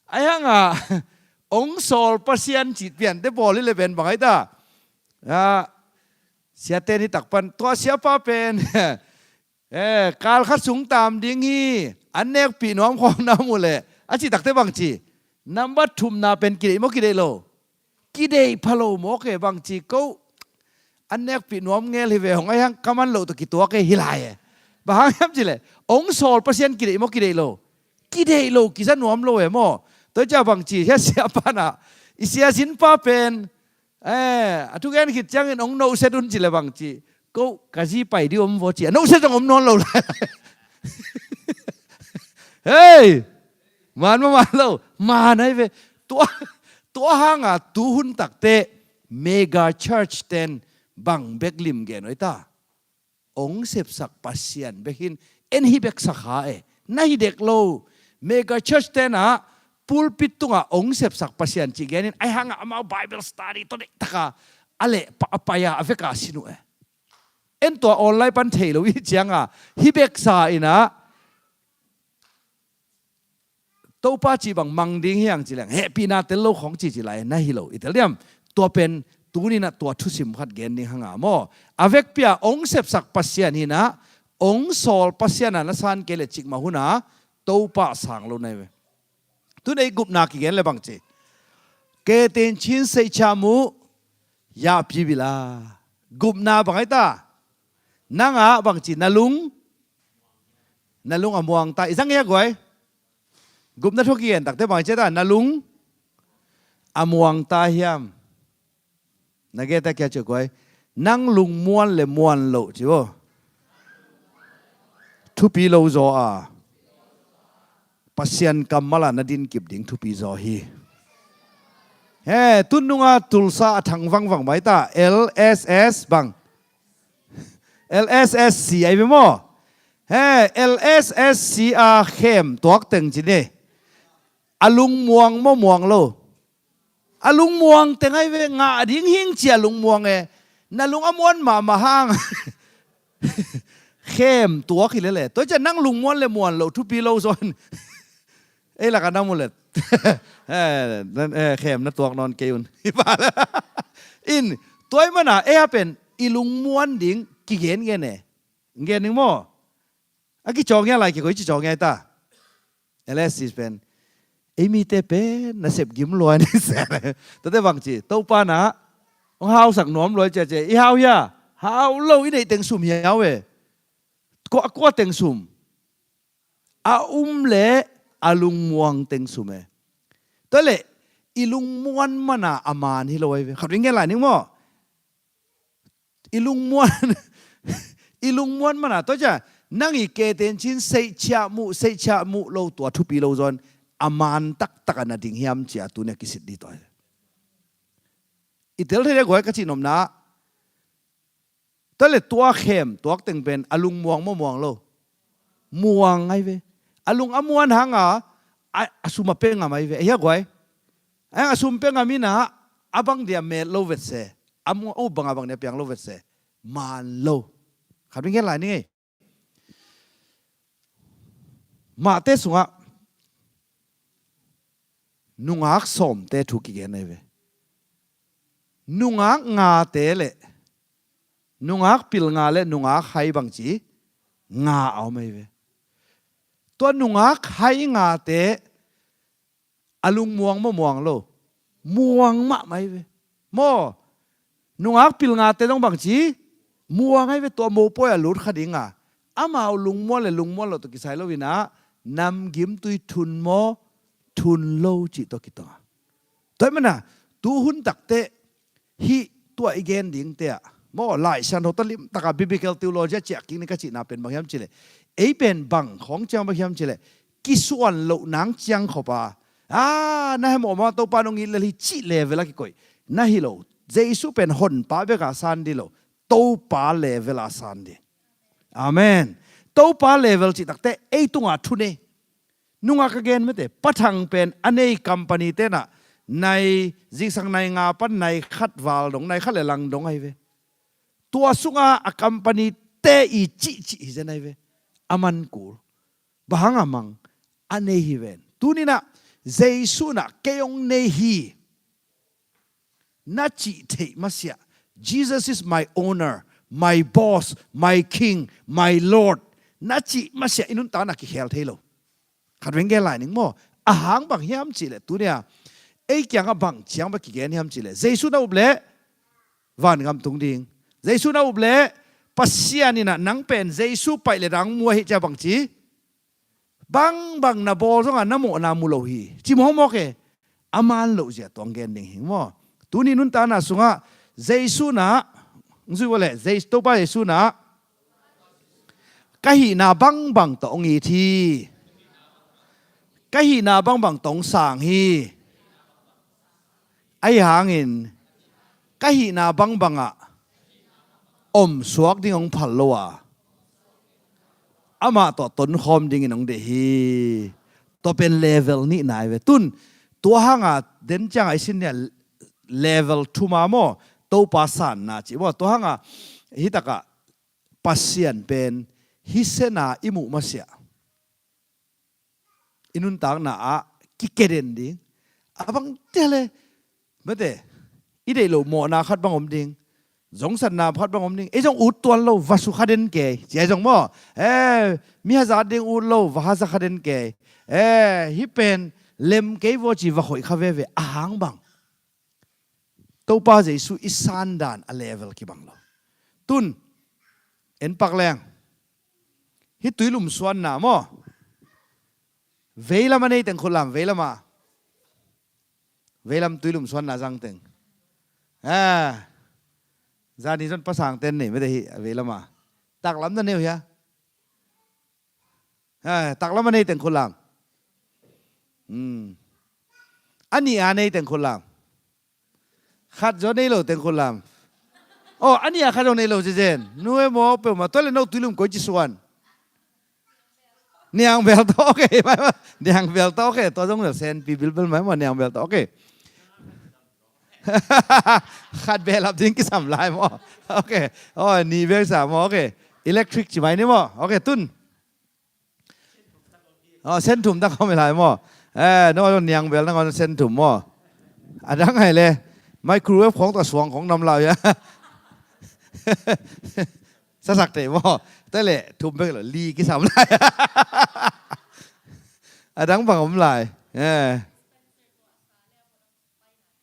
Ai hangah ong sawl Pasian cih pian te bawl hi le pen bang ai ta. Siate ni tak pan tua siapa pen, eh, kal khat sung tam ding hi, an nekpih nuam khawng na mu le, a cih takte bang ci. Nambat thumna pen kideih maw kideih lo? Kideih pha lo mawk e, bang ci ko. An nekpih nuam ngel hi ve, hong ai hang kaman loh tawh kituak e hi lai e. Bang hang hiam ci le, ong sawl Pasian kideih maw kideih lo? Kideih lo, kiza nuam lo e maw? Tua cia bang ci, hia siapa na, i sia zin pa pen, eh, a thugen khit ciangin ong nohset un ci le bang ci. Ko ka zi pai di om vaw ci, a nohset zong om nawn lo lai. Hei! Man maw man lo, man ai ve. Tua, tua hanga tuhun takte mega church ten bang bek lim gen oi ta. Ong sepsak Pasian bek hin en hi bek sakha e. Na hi dek lo. Mega church tenah pulpit tungah ong sepsak Pasian cih genin ai hangah amau Bible study tawh deihtaka a leh a pai a a veka sin uh e. En tua online pan thei lo i cianga hi beksa inah Topa cih bang mang ding hiang ci leng hehpihna tel lo khong ci ci lai na hi lo i tel diam. Tua pen tuninah tua thusim khat gen ding hanga maw? A vekpia ong sepsak Pasian hinah ong sawl Pasian a na san kei le cikmah huna Topa sang lo nai ve. Tunei gupna kigen le bang ci. Ketin chin seihcia muh yahpi bila. Gupna bang ai ta. Nangah bang ci na lung na lung a muang ta i zang ia guai. Gupna thuk i en takte bang cia ta na lung a muang ta hiam? Na geta kia cia guai. Nang lung muan le muan loh ci bo. Thupi lo zaw a Pasian kammal ah na din kip ding thupi zaw hi. He, tun nunga Tulsa a thang vangvang bai ta L S S bang. L S S C ai ve maw? He, L S S C a khem tuak teng ci ni. A lungmuang maw muang lo? A lungmuang teng ai ve, ngah ding hing ci a lungmuang e. Na lung a muan mahmah hang. Khem tuak hi lele. Tua cian nang lungmuan le muan lo thupi lo zawn. Ei laka na mu let. Eh, nan, eh, khem na tuak nawn kei un. In, tua i mana, ei a pen, i lungmuan ding, kigen gen e. Gen ding maw? A kicawng ia lai kikoi cicawng ia ta. L S C pen. Ei mite pen, na sep gim luai ni se. Tate bang ci, Topa na, hong hausak nuam luai cia cia. I hau hia, hau lo i neih teng sum hiau e. Kua, kua teng sum. A um le a lungmuang teng sum e. Tua le i lungmuan mana a man hi lo ai ve. Khat ving ngen lai ning maw? I lungmuan, i lungmuan mana tua cia nang i keten cin seihciah muh, seihciah muh lo tua thupi lo zawn a man taktak a na ding hiam cia tuni a kisit di tua. I tel thei le guai ka cih nopna. Tua le tua khem tuak teng pen a lung muang maw muang lo? Muang ai ve. A lung a muan hanga a, a sum a pia ngam ai ve. Hia guai. A sum pia ngam ina a bang dia met lo vet se. A mu, a up banga bang dia piang lo vet se. Man lo. Khat ving ngen lai ni ngei. Mahte sungah nungak sawmte thu kigen ai ve. Nungak ngate le nungak pilnga le nungak hai bang ci nga a om ai ve. Tua nungak hai ngate a lung muang maw muang lo? Muang mahmah ai ve. Maw, nungak pilngate dong bang ci muang ai ve, tua mopawi a lut kha dinga. Amau lungmuan le lungmuan lo tua kisai lo ina namgimtui thun maw, thun lo cih tawh kitawng a. Tua ahih manin ah, tu hun takteh hih tua i gen dingte ah maw, Lai Siangtho tawh limtak a biblical theology a ciah kik ni ka cihna pen bang hiam cih leh, ei pen bang khawng ciang bang hiam cih leh, kisuan loh nang ciang khop a, a, na hemawh mah Topa nong it lel hi cih level a kikoih na hi lo. Jesu pen honpa bek a san ding lo, Topa level a san ding. Amen. Topa level cih takteh ei tung a thu nei. Nung a ka gen mate, Pa Thang pen a nei company te'n ah nai, zingsang nai nga pan nai khat val dong, nai khat le lang dong ahi ve. Tua sung a a company te i cihcih hi zen ahi ve. A man kul. Bang hang a mang, a nei hi ven. Tuni-in ah Jesu in ah kei hong nei hi na cih theih masiah, "Jesus is my owner, my boss, my king, my Lord," na cih masiah i nuntakna kikhel thei lo. Khat veng gen lai ning maw. A hang bang hiam cih leh, tuni-a ei kiangah bang ciang bang kigen hiam cih leh, Jesu na up leh vangam tung ding. Jesu na up leh Pasian in ah nang pen Jesu paih le dang mu ahi ci-a bang ci, bangbang na bawl zongah na mawhna mu lo hi, ci mawkmawk e. A man loh zia tuang gen ding hi maw. Tuni nuntakna sungah Jesu in ah, hong zui vua leh, Jesu, Topa Jesu in ah, "Ka hihna bangbang tawh hong it hi. Ka hihna bangbang tawh hong sang hi. Ahi hangin ka hihna bangbangah om suak ding hong phal lo a, amah tawh tonkhawm dingin hong deih hi." Tua pen level nihna ahi ve. Tun tua hanga den cianga i sin ni-a level thum a maw, Topa sanna ci maw. Tua hanga hi takah Pasian pen hi sena i muh masiah i nuntakna ah kikeden ding. A bang te le, mate, i deih loh mawhna khat bang om ding, zongsatna khat bang om ding. Ei zong ut tuan lo, va su kha den kei, ci ei zong maw. Eh, mi hazat ding ut lo, va haza kha den kei. Eh, hih pen lem kei vua ci va hoih kha veve, a hang bang. Topa Jesu i sandan a level kibang lo. Tun en pak leng, hih tuilum suanna maw, veilam a nei teng khut lam, veilam a, veilam tuilum suanna zang teng. Ah, zani zon pasang ten nei mete hih veilam a. Taklam na neu hia? Eh, taklam a nei teng khut lam. Hmm. A nih a nei teng khut lam. Khat zaw nei lo teng khut lam. Oh, a nih a khat zaw nei lo zezen. Nu e maw, peuhmah, tua le no tuilum koi ci suan. Niang bel tawh, okay. Niang bel tawh, okay. Tua zong bel senpi bilbel mai maw, niang bel tawh, okay. Khat behlap ding kisam lai maw. Okay. Oh, nih bek sa maw, okay. Electric ci mai ni maw. Okay, tun. Oh, sen thum tak om hi lai maw. Eh, no niang bel nang on sen thum maw. A dang ai le. Microwave khong tawh suang khong nam lau hia. Sasak te maw. Te le thum bek lo, li kisam lai. A dang bang om lai. Eh.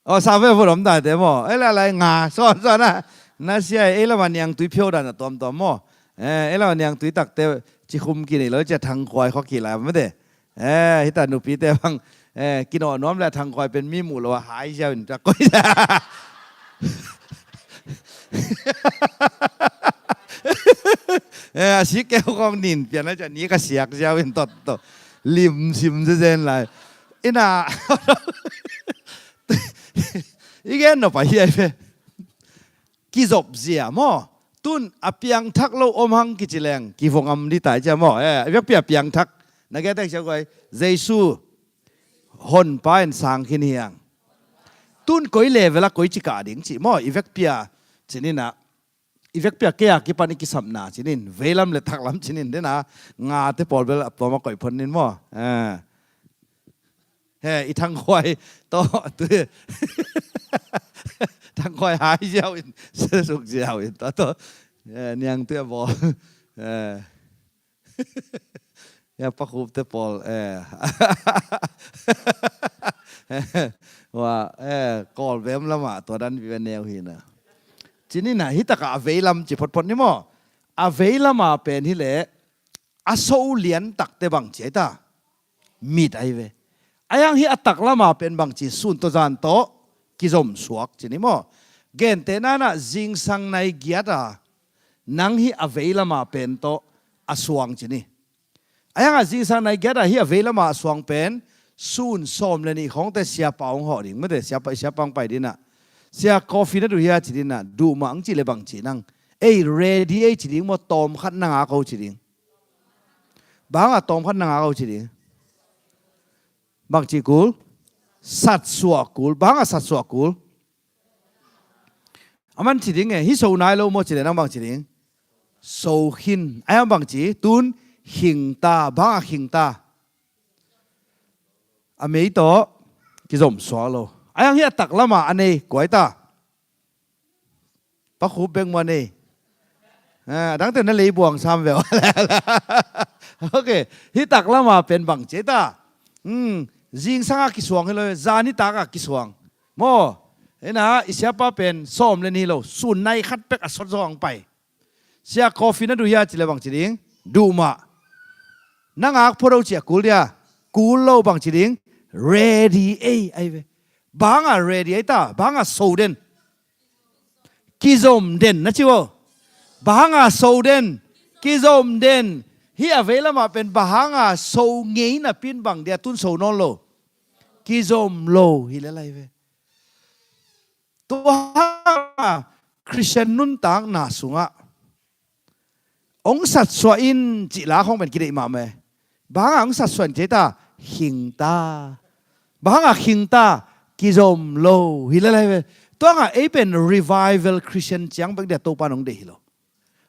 Oh, sa ve vo om dai te maw. Ei la lai nga, suan suan a. Na sia ei lama niangtui phio dan a tuamtuam maw. Eh, ei lama niangtui takte ci khum ki nei lo, ci a thangkhuai khua ki lai mete. Eh, hita nupite bang, eh, kinawh nuam le thangkhuai pen mi muh lo a hai ziau in tak koi. Eh, a sik keu khong nin pian a, ci a ni ka siak ziau in tot to. Lim sim zezen lai. Ina. I gen nop ahi ai ve. Kizop zia maw. Tun a piangthak lo om hang kici leng kivua ngam ding tai cia maw. Eh, a vekpi a piangthak. Na gen tek cia guai. Jesu honpa in sang khin hi hang. Tun koi level a koi ci kah ding ci maw. I vekpi a ci ni na. I vekpi a kei a kipan i kisapna ci nin, veilam le taklam ci nin, den a ngate pawl bel a tuam a koih phot nin maw. Eh. He, i thangkhuai tawh, tu, thangkhuai hai ziau in, sesuk ziau in, tawh, tawh. Eh, niangtui a bawl. Eh. Ya, Pa Khup te pawl, eh. Wa, eh, Kawlbem lama tua dan pi neu hi na. Ci ni na, hi taka a veilam ci photphot ni maw. A veilam a pen hi le, a so lian takte bang ci ai ta. mit ahi ve. Ahi hang hih a taklama pen bangci, sun tawh zan tawh kizom suak ci ni maw? Gentehna in ah zingsang nai giat a nang hih a veilama pen tawh a suang ci ni. Ahi hang ah zingsang nai giat a hih a veilama a suang pen sun sawm le nih khawngte siapa hong hawh ding, mate, siapa, siapa hong pai ding ah, sia, coffee na duh hia ci ding ah, duh mah, ang cih le bangci nang, ei, ready ei ci ding maw, tawm khat na ngak o ci ding. Bang hang a tawm khat na ngak o ci ding? Bangci kul? Satsuah kul. Bang hang a satsuah kul? A man ci ding e, hih so nai lo maw ci le nang bang ci ding? So khin. Ahi hang bangci, tun khing ta. Bang hang a khing ta? A mei tawh kizom suak lo. Ahi hang hih a taklama a nei kua hi ta? Pa Khup bek maw a nei? A dangte na leibuang sam veu. Ok. Hih taklama pen bangci ta? Hmm, zingsang a kisuang hi lo, zan nitak a kisuang maw? Hi na, i siapa pen sawm le nih lo, sun nai khat bek a sawt zaw hong pai. Sia, coffee na duh hia ci le bangci ding? Duh mah. Na ngak phot o ci a kul dia? Kul lo. Bangci ding? Ready ei ahi ve. Bang hang a ready ei ta? Bang hang a so den? Kizom den na ci o. Bang hang a so den? Kizom den. Hih a veilama pen bang hang a so ngei napi in bang dia tun so nawn lo? Kizom lo hi le lai ve. Tua hang a Khristian nuntakna sungah hong satsuah in cih la khawng pen kideih mahmah e. Bang hang a hong satsuah in ci ta? Khing ta. Bang hang a khing ta? Kizom lo hi le lai ve. Tua hang a ei pen revival Khristian ciang bek dia Topa in hong deih hi lo.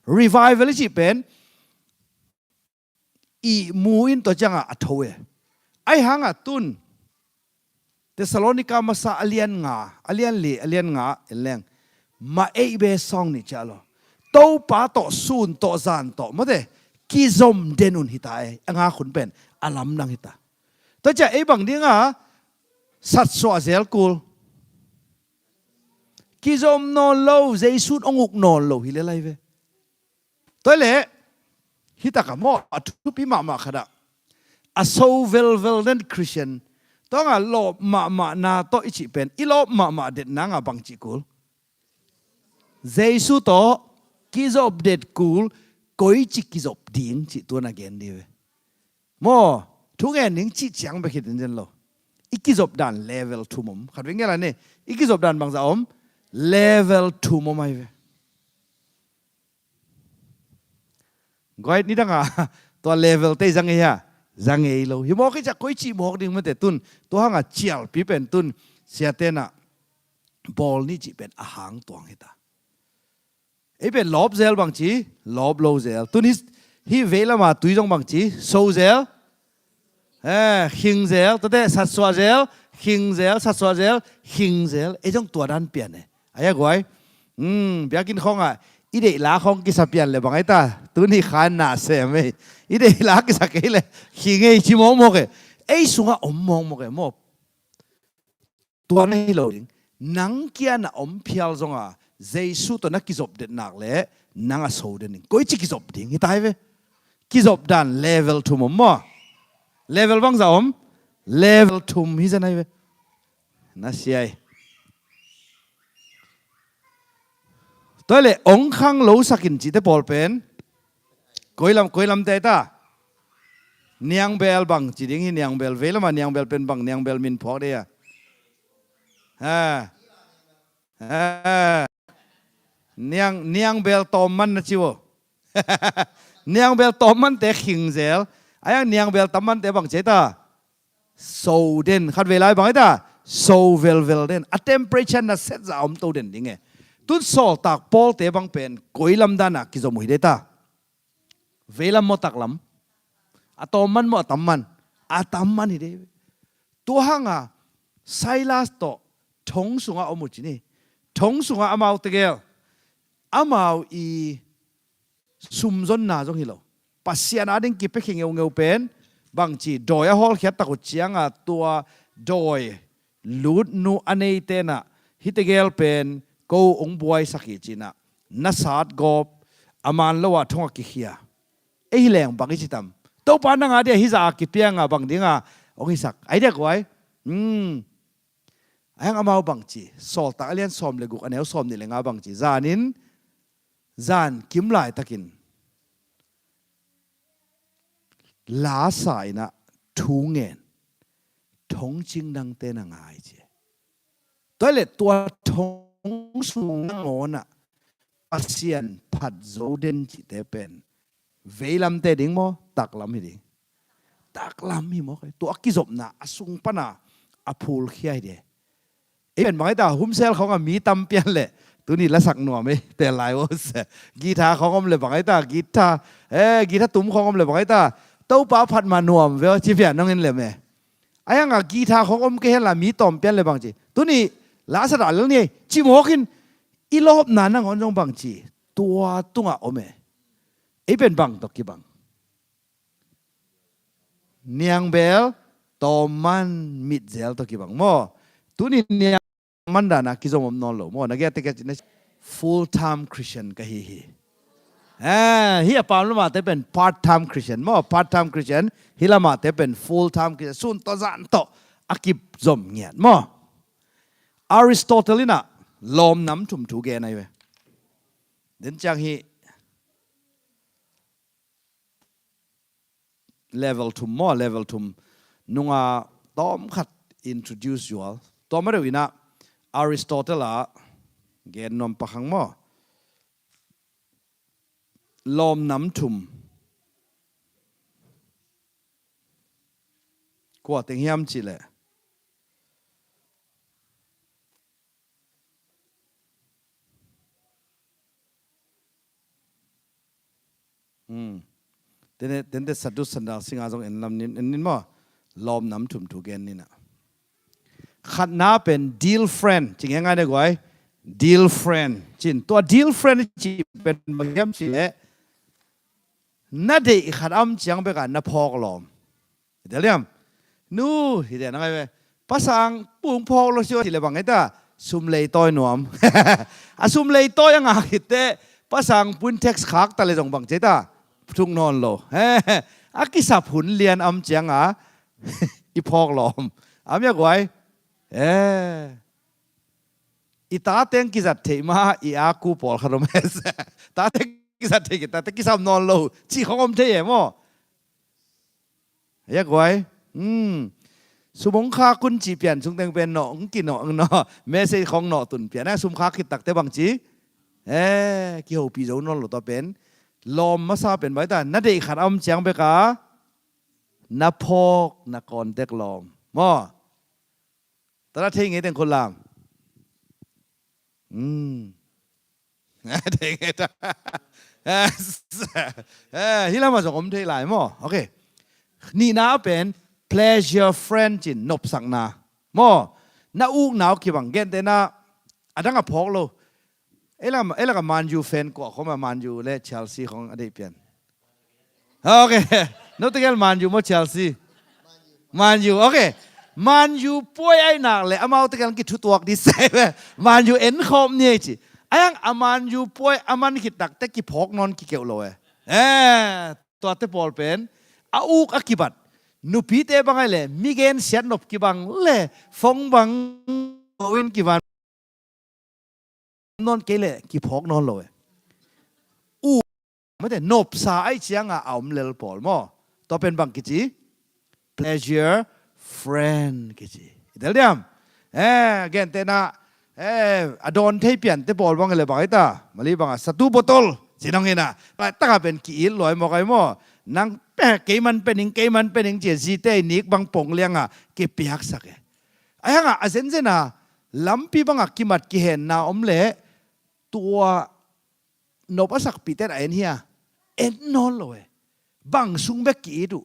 Revival i cih pen ihmu in tua ciangah a tho e. Ahi hangah tun Thessalonika masa a lian nga, a lian li, a lian nga en leng, ma ei be sawng nih ciah lo. Topa tawh sun tawh zan tawh mawte kizom den un hita e. A nga khun pen a lamdang hita. Tua ciah ei bang dinga satsuah zel kul? Kizom nawn lo, Jesu'n hong uk nawn lo hi le lai ve. Tua leh hih takah maw, a thupi mahmah khatah a so velvel den Khristian, tua ngah lawp mahmahna tawh i cih pen, i lawp mahmah det nanga bang cih kul? Jesu tawh kizop det kul. Koici kizop ding cih tua na gen dih ve. Maw, thu ngen ning cih ciang bek hi den zen lo. I kizop dan level thum om. Khat vei ngen la ne, i kizop dan bangzah om? Level thum om ahi ve. Guai, nidanga tua level te i za ngei hia? Za ngei lo. Hi mawk hi ciah koici mawk ding mate tun. Tua hanga cialpi pen tun siatena bawl nih cih pen a hang tuang hita. Ei pen lawp zel bang ci, lawp lo zel. Tun hih, hih vei lama tui zong bang ci, so zel. Eh, khing zel, tua teh satsuah zel, khing zel, satsuah zel, khing zel. Ei zong tua dan pian e. Ai a guai. Hmm, biakinn khawngah i deih la khawng kisa pian le bang ai ta. Tuni khan na sem ei. I deih la kisa kei le khing ei ci mawkmawk e. Ei sungah om mawkmawk e maw. Tua na hi lo ding. Nang kiangah om phial zonga Jesu tawh na kizop det nak leh nang a so den ding. Koici kizop ding hita hi ve. Kizop dan level thum om maw? Level bangzah om? Level thum hi zen ahi ve. Na sia hi. Tua leh ong khang lo sakin cihte pawl pen koi lam, koi lamte ta? Niangbel bang ci ding hi, niangbel. Vei lama niangbel pen bang, niangbel min phuak dei a? Ha. Ha. Niang, niangbel tawmman na ci uh. Niangbel tawmmante khing zel. Ai ang niangbel tammante bang ci ai ta? So den. Khat vei lai bang ai ta? So velvel den. A temperature na set zah a om to den ding e. Tun sawltak pawlte bang pen koi lam dana kizom uh hi dei ta? Vei lam maw, tak lam? A tawmman maw, a tamman? A tamman hi dei. Tua hanga Silas tawh thong sungah om uh ci ni. Thong sungah amau tegel, amau i sumzonna zong hi lo. Pasian ading kipia khe ngeungeu pen bang ci, dawi a hawlkhiat tak uh cianga tua dawi lutnu a neite nah hih tegel pen ko ong buaisak hi ci nah, na sat gawp, a man lo ah thong a kikhia. Ei hi leng bang i ci tam? Topa nang a dia hih zah a kipiang a bang ding a hong hisak ai dia guai. Hmm. Ahi hang amau bang ci, Sawltak a lian sawm le guk a neu sawm nih le nga bang ci, zanin, zan kim laitakin la sa in ah thu ngen, thongcing dangte na ngai ci. Tua leh tua thong sung nangawn ah Pasian phat zo den cihte pen veilamte ding maw, taklam hi ding. Taklam hi maw, tua a kizopna a sung pana a phulkhia hi ding. Ei pen bang ei ta, humsel khawng a mi tam pian leh tuni lasak nuam ei, tel lai os. Guitar khawng om leh bang ei ta, guitar, eh, guitar tum khawng om leh bang ei ta, Topa phat mah nuam veu ci pian nong in leh me. Ahi hang a guitar khawng om kei hen la mi tawm pian leh bang ci, tuni la sa dah lel ni ei ci mawk in, i lawpna nangawn zong bang ci, tua tungah om e. Ei pen bang tawh kibang? Niangbel tawmman mitzel tawh kibang maw. Tuni niangman dan a kizom om nawn lo maw. Na giat tekah cih na full time Christian ka hi hi. Eh, hih a pam lamahte pen part time Christian maw. Part time Christian, hih lamahte pen full time Christian. Sun tawh zan tawh a kizom ngiat maw. Aristotle in ah lawm nam thum thu gen ahi ve. Den ciang hih level thum maw, level thum nunga tawmkhat introduce zual. Tua ma deuh in ah Aristotle a gen nuam pakhang maw. Lawm nam thum. Kua teng hiam cih leh, hmm, tente, tente satu sandal singa zong en lam nin, en nin maw. Lawm nam thum thu gen nin ah. Khatna pen deal friend ci ngai ngai ne guai. Deal friend cin, tua deal friend ci pen bang hiam cih leh, na deih khat a om ciang bek a na phawk lawm. Hi tel hiam? Nu, hi tel na ngai ve. Pasang pung phawk lo sio cih leh bang ei ta, sum lei tawi nuam. A sum lei tawi a ngak hi teh, pasang pun text khak ta leh zong bang ci ei ta, thuk nawn lo. A kisap hun lian a om ciang a i phawk lawm. A om hia guai? Eh. I tate kizat theih ma, i a ku pawlkhat om e. Tate kizat theih, tate kisam nawn lo cih khawng om thei e maw. Hia guai. Hmm. Sum hong khak un cih pian sungteng pen nawh, hong kinawh, hong nawh. Message khawng nawh tun pian. Eh, sum khak khit takte bang ci? Eh, kihopih zo nawn lo tua pen. Lawm masa pen bang ei ta, na deih khat a om ciang bek a na phawk, na contact lawm maw. Tua na thei ngei teng khut lam. Hmm. Thei ngei ta. Eh, hih lamah zong om thei lai maw. Ok. Nihna pen pleasure friend cin, nopsakna maw. Na ukna uh kibang, gentehna a dang a phawk lo. Ei lak, ei lak a Man U fan kua khawng a, Man U le Chelsea khawng a deih pian? Ok. Note gel Man U maw Chelsea? Man U, ok. Man U puai ai nak leh amau tegel kithutuak di sai ve. Man U en khawm ni ei ci. Ahi hang a Man U puai a man khit takte kiphawk nawn kikeuh lo e. Eh, tuate pawl pen a uk a kibat. Nupite bang ai leh mi gensiat nop kibang leh fong bang in kivan nawn kei leh kiphawk nawn lo e. U, mate, nopsa ai ciang a a om lel pawl maw. Tua pen bang kici? Pleasure friend kici. I tel diam? Eh, gentehna, eh, a dawn thei piante pawl bang leh bang ei ta, Mali bang a satu botol ci nong hi na. Taka pen ki-it luai mawk ai maw. Nang pe, keiman pe ning, keiman pe ning ci a, zite i nik bang pong liang a kipiaksak e. Ahi hang a, a zenzen a lampi bang a kimat kihenna om leh tua nop a sakpihte in a en hia? En nawn lo e. Bang sung bek ki-it uh?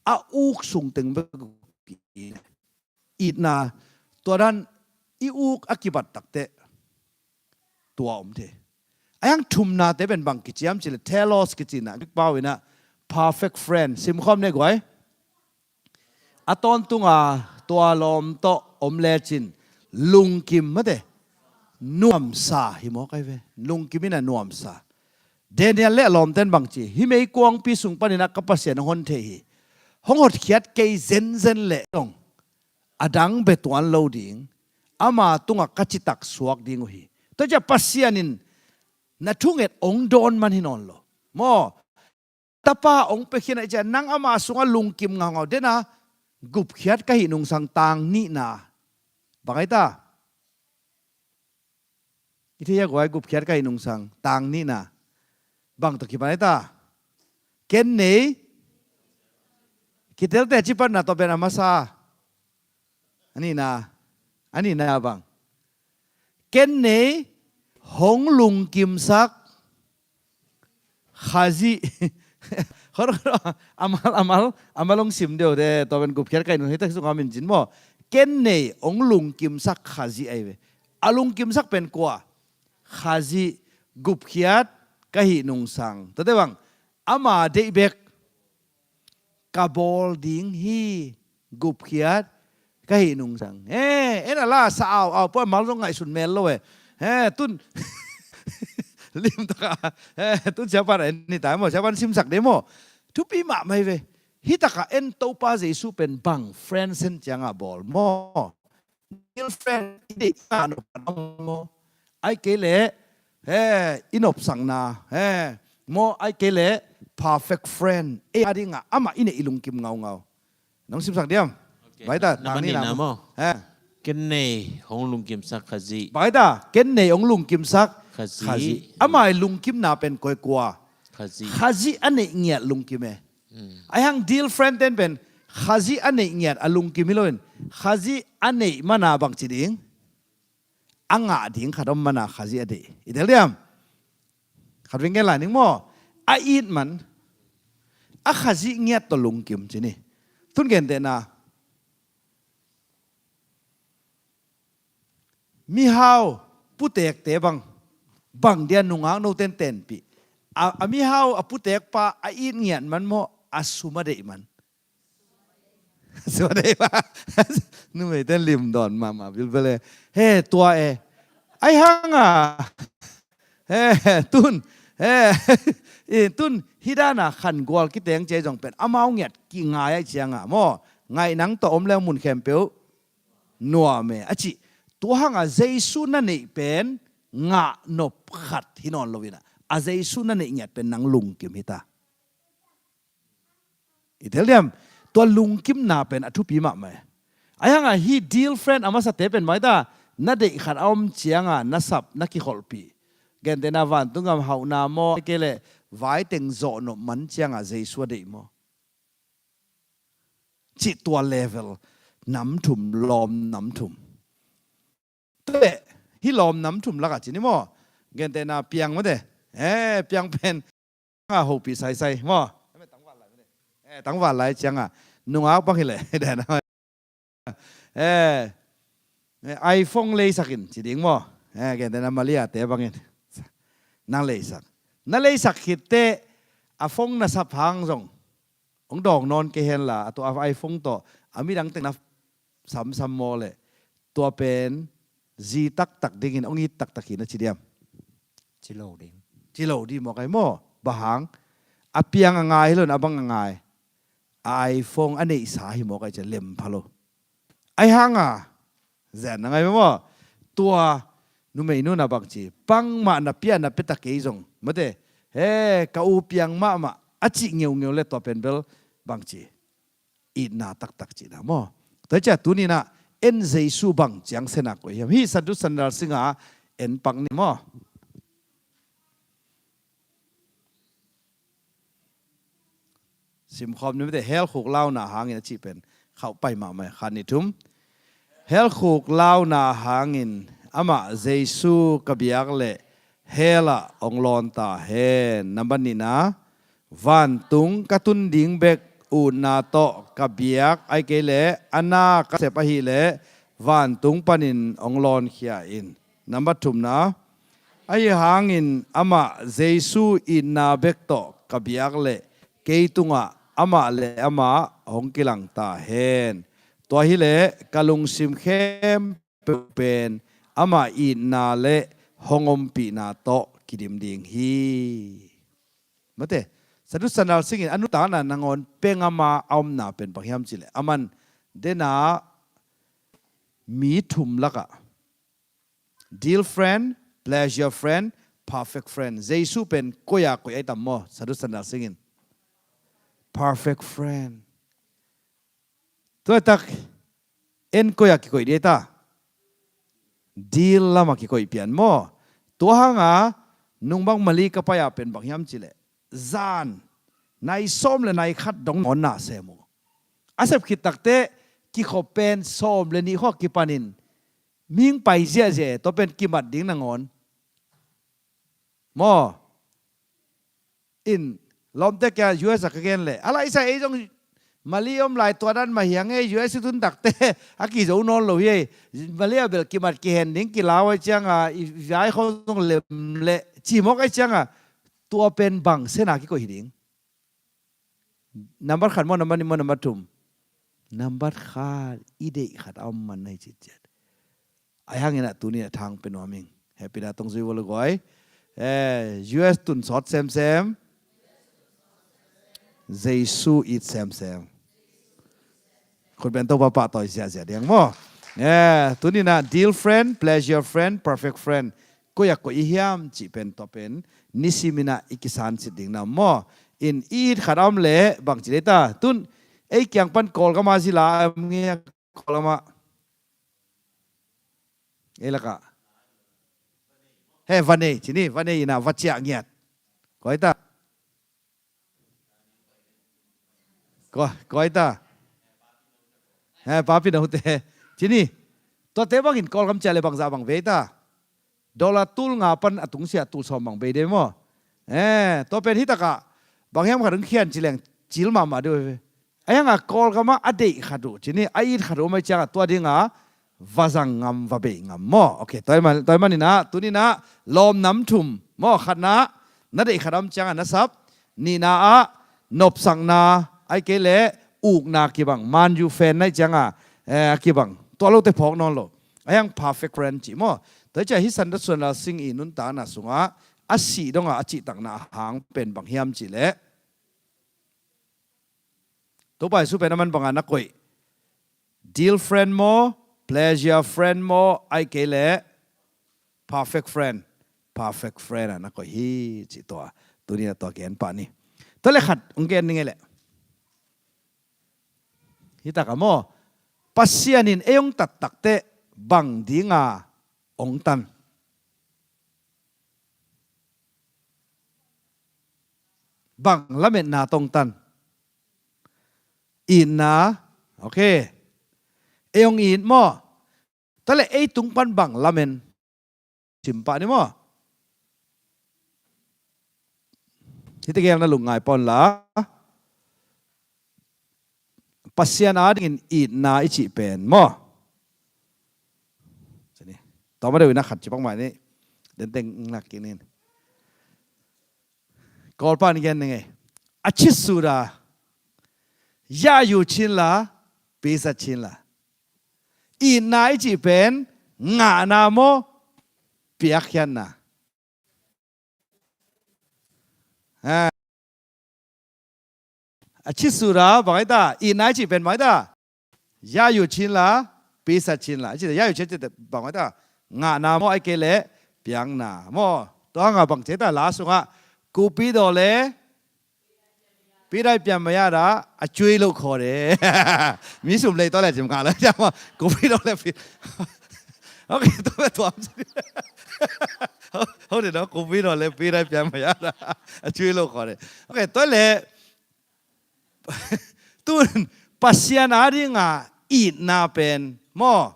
A uk sung teng bek uh ki-it. Itna, tua dan i uk a kibat takte tua om thei. Ahi hang thumnate pen bang kici hiam cih leh telos kici na, Greek pau in a perfect friend. Simkhawm ne guai. A tawntunga tua lawm tawh om lecin lungkim mate, nuamsa hi mawk ai ve. Lungkim in a nuamsa. Daniel le a lawmten bang ci, hih meikuangpi sung panin ah ka Pasian hong hon thei hi. Hong hotkhiat kei zenzen leh dong a dang bia tuan lo ding, ama tungah ka citak suak ding uh hi. Tua ciah Pasian in na thunget hong dawn man hi nawn lo maw? Tapa hong piakhiat ahih ciah nang ama sungah lungkim ngaungau. Dena gupkhiat ka hih nungsang tang nihna. Bang ai ta? I thei a guai gupkhiat ka hih nungsang tang nihna. Bang tawh kipan ai ta? Ken nei. Kitelte ci patna tawh pen a masa. A nihna. A nihna bang? Ken nei hong lungkimsak Khazih. Khor, khor, amal, amal, amal hong sim deuh de, tua pen gupkhiat ka hih nung, hih tak sungah min cin maw. Ken nei hong lungkimsak Khazih ahi ve. A lungkimsak pen kua? Khazih. Gupkhiat ka hih nungsang. Tua te bang, ama deih bek ka bawl ding hi, gupkhiat ka hih nungsang. Eh, en a la sa au au pua mal zong ngaihsun mel lo eh. Eh, tun lim taka, eh, tun siapa na en ni ta maw, siapa na simsak de maw. Thupi mahmah hi ve. Hih taka en Topa Jesu pen bang friend sen cianga bawl maw? Real friend i deih i ngah nop khat om maw? Ai kei leh, he, i nopsakna, he, maw, ai kei leh perfect friend ei a dingah amah i neih i lungkim ngaungau. Nong simsak diam? Ok. Baita, na, na tang nihna maw? He. Ken nei hong lungkimsak Khazih. Baita, ken nei hong lungkimsak Khazih. Khazih. Amah i lungkimna pen koi kua? Khazih. Khazih a neih ngiat lungkim e. Mm. Ahi hang deal friend ten pen Khazih a neih ngiat a lungkim hi loin, Khazih a neih mana bang ci ding? A ngah ding khat om mana Khazih a deih. I tel diam? Khat ving gen lai ning maw? A it man a Khazih ngiat tawh lungkim ci ni. Tun gentehna, mihau putekte bang, bang dia nungak noten tenpih. A, a mihau a putekpa a it ngiat man maw, a sum a deih man? Sum a deih pa. Numeite limdawn mahmah bilbel e. He, tua e. Ai hanga. He, tun. He, i tun hih dana khangual kiteng cia zong pen amau ngiat kingai ai cianga maw? Ngaih nang tawh om leng mun khempeuh nuam e a cih. Tua hanga Jesu na neih pen ngah nop khat hi nawn lo inah, a Jesu na neih ngiat pen nang lungkim hita. I tel diam? Tua lungkimna pen a thupi mahmah e. Ahi hanga hih deal friend a masate pen maita, na deih khat a om cianga na sap, na kikholhpih. Gentehna vantung gam hauhna maw, kei leh vaiteng zawh nop man cianga Jesu a deih maw? Cih tua level nam thum, lawm nam thum. Tua leh hih lawm nam thum lakah ci ni maw? Gentehna piang mate. Eh, piang pen a hopih saisai maw? Eh, tangval lai cianga nungak bang hileh. Eh, eh, iPhone leisak in ci ding maw? Eh, gentehna Malia te bangin nang leisak. Na leisak khitteh a phone na sap hang zong hong dawng nawn kei henla, a tua a iPhone tawh a midang teng na samsam maw leh, tua pen zi taktak dingin hong it taktak hi na ci diam? Ci lo ding. Ci lo ding maw kai maw? Bang hang? A piang a ngai hi lo in a bang a ngai? A iPhone a neihsa hi maw kai cia lem pha lo. Ahi hanga zen a ngai maw? Tua numei nuna bang ci, pangmah na pia na pia ta kei zong mate, he, ka u piang mahmah a cih ngeungeu le tua pen bel bang ci, itna taktak cihna maw? Tua cia tuninah en Jesu bang ciang sena koi hiam? Hih Sadhu Sundar Singh a en pak ni maw? Simkhawm ni mate, hell khuk launa hangin a cih pen khauh pai mahmah e. Khat ni thum. Hell khuk launa hangin amah Jesu ka biak leh hell ah hong lawn ta hen. Nambat nihna, vantung ka tun ding bek utna tawh ka biak, ai kei leh a na ka sep ahileh vantung panin hong lawnkhia in. Nambat thumna, ahi hangin amah Jesu itna bek tawh ka biak leh kei tungah amah le amah hong kilang ta hen. Tua hileh ka lungsim khempeuh pen amah itna le hong ompihna tawh kidim ding hi. Mate, Sadhu Sundar Singh in a nuntakna nangawn pengama a omna pen bang hiam cih leh, aman dena mi thum lakah deal friend, pleasure friend, perfect friend. Jesu pen koi a koih ahi tam maw, Sadhu Sundar Singh in? Perfect friend. Tua tak en koi a kikoih dih ta? Deal lam a kikoih pian maw. Tua hanga nung bang Mali ka pai a pen bang hiam cih leh, zan nai sawm le nai khat dong nangawn na sem uh. A sep khit takteh kikhop pen sawm le nih khawng kipanin mihing pai ziahziah e, tua pen kimat ding nangawn maw. In lawmte kia U S a ka gen leh, a laisa ei zong Mali om lai tua dan mah hi hang e, U S i tun takteh a kizo nawn lo hi e. Mali a bel kimat kihen ding kilau ahi cianga i vai khawng zong lem leh cimawk ahi cianga, tua pen bang sena kikoih hi ding? Nambat khat maw, nambat nih maw, nambat thum? Nambat khat, i deih khat a om man na hi citciat. Ahi hangin ah tuni a thang pe nuam ing. Hehpihna tong zui vua lo guai. Eh, U S tun sawt semsem. Jesu it semsem. Khut beng Topa pahtawi ziahziah ding maw. Eh, tuni na deal friend, pleasure friend, perfect friend, koi a koih i hiam cih pen, tua pen nisimin ah i kisansit ding na maw. In i it khat a om leh bang ci dei ta? Tun ei kiang pan Kawlgam a zila a om nge, Kawlgam a? Ei lakah he va nei, ci ni, va nei in ah va ciah ngiat. Koi ta? Koi, koi ta? He, papi note ci ni. Tuate bangin Kawlgam ciah leh bangzah bang bei ta? Dollar tul nga pan a tungsiah tul sawm bang bei dei maw. Eh, tua pen hi takah bang hiam khat hong khian ci leng cil mahmah deuh ve. Ahi hanga Kawlgam ah a deih khat uh ci ni, a it khat uh om ahi cianga tua dinga va zang ngam, va bei ngam maw. Ok, tua ahih man, tua ahih manin ah tuni na lawmnam thum maw. Khatna, na deih khat a om cianga na sap. Nihna ah nopsakna, ahih kei leh ukna kibang, Man U fan na hih cianga, eh, a kibang. Tua lote phawk nawn lo. Ahi hang perfect friend cih maw. Tua hi ciah hih Sadhu Sundar Singh i nuntakna sungah a sih dongah a cihtakna a hang pen bang hiam cih leh, Topa Jesu pen aman banga na koih? Deal friend maw, pleasure friend maw, ahih kei leh perfect friend? Perfect friend a na koih hi cih tua tuni na tua gen pah ni. Tua leh khat hong gen ning ei leh, hi takah maw, Pasian in ei hong tat takteh bang dinga hong tan? Bang lametna tawh hong tan? Itna. Ok. Ei hong it maw. Tua leh ei tung pan bang lamen? Sim pah ni maw. Hihte gel na lungngai pawn la. Pasian adingin itna i cih pen maw. Tua ma deuh in a khat ci pak mai ni. Den teng nak kinin. Kawlpa in gen ning ei. A chisut a, yahyu chin la, pisat chin la. Itna i cih pen ngahna maw, piakkhiatna? A chisut a bang hi ta? Itna i cih pen bang hi ta? Yahyu chin la, pisat chin la. A cih ta yahyu chin cih ta bang hi ta? Ngahna maw, ahih kei leh piakna maw. Tua hanga bang ci ta la sungah, kupi daw le ပေးလိုက်ပြန်မရတာ အကြွေးလို့ခေါ်တယ်. Mi sum lei tawh le cim ngah lo cih maw. Kupi daw le pi. Ok, tua pen tuam ci. Hau de no, kupi daw le ပေးလိုက်ပြန်မရတာ အကြွေးလို့ခေါ်တယ်. Ok, tua le tun Pasian adinga itna pen maw,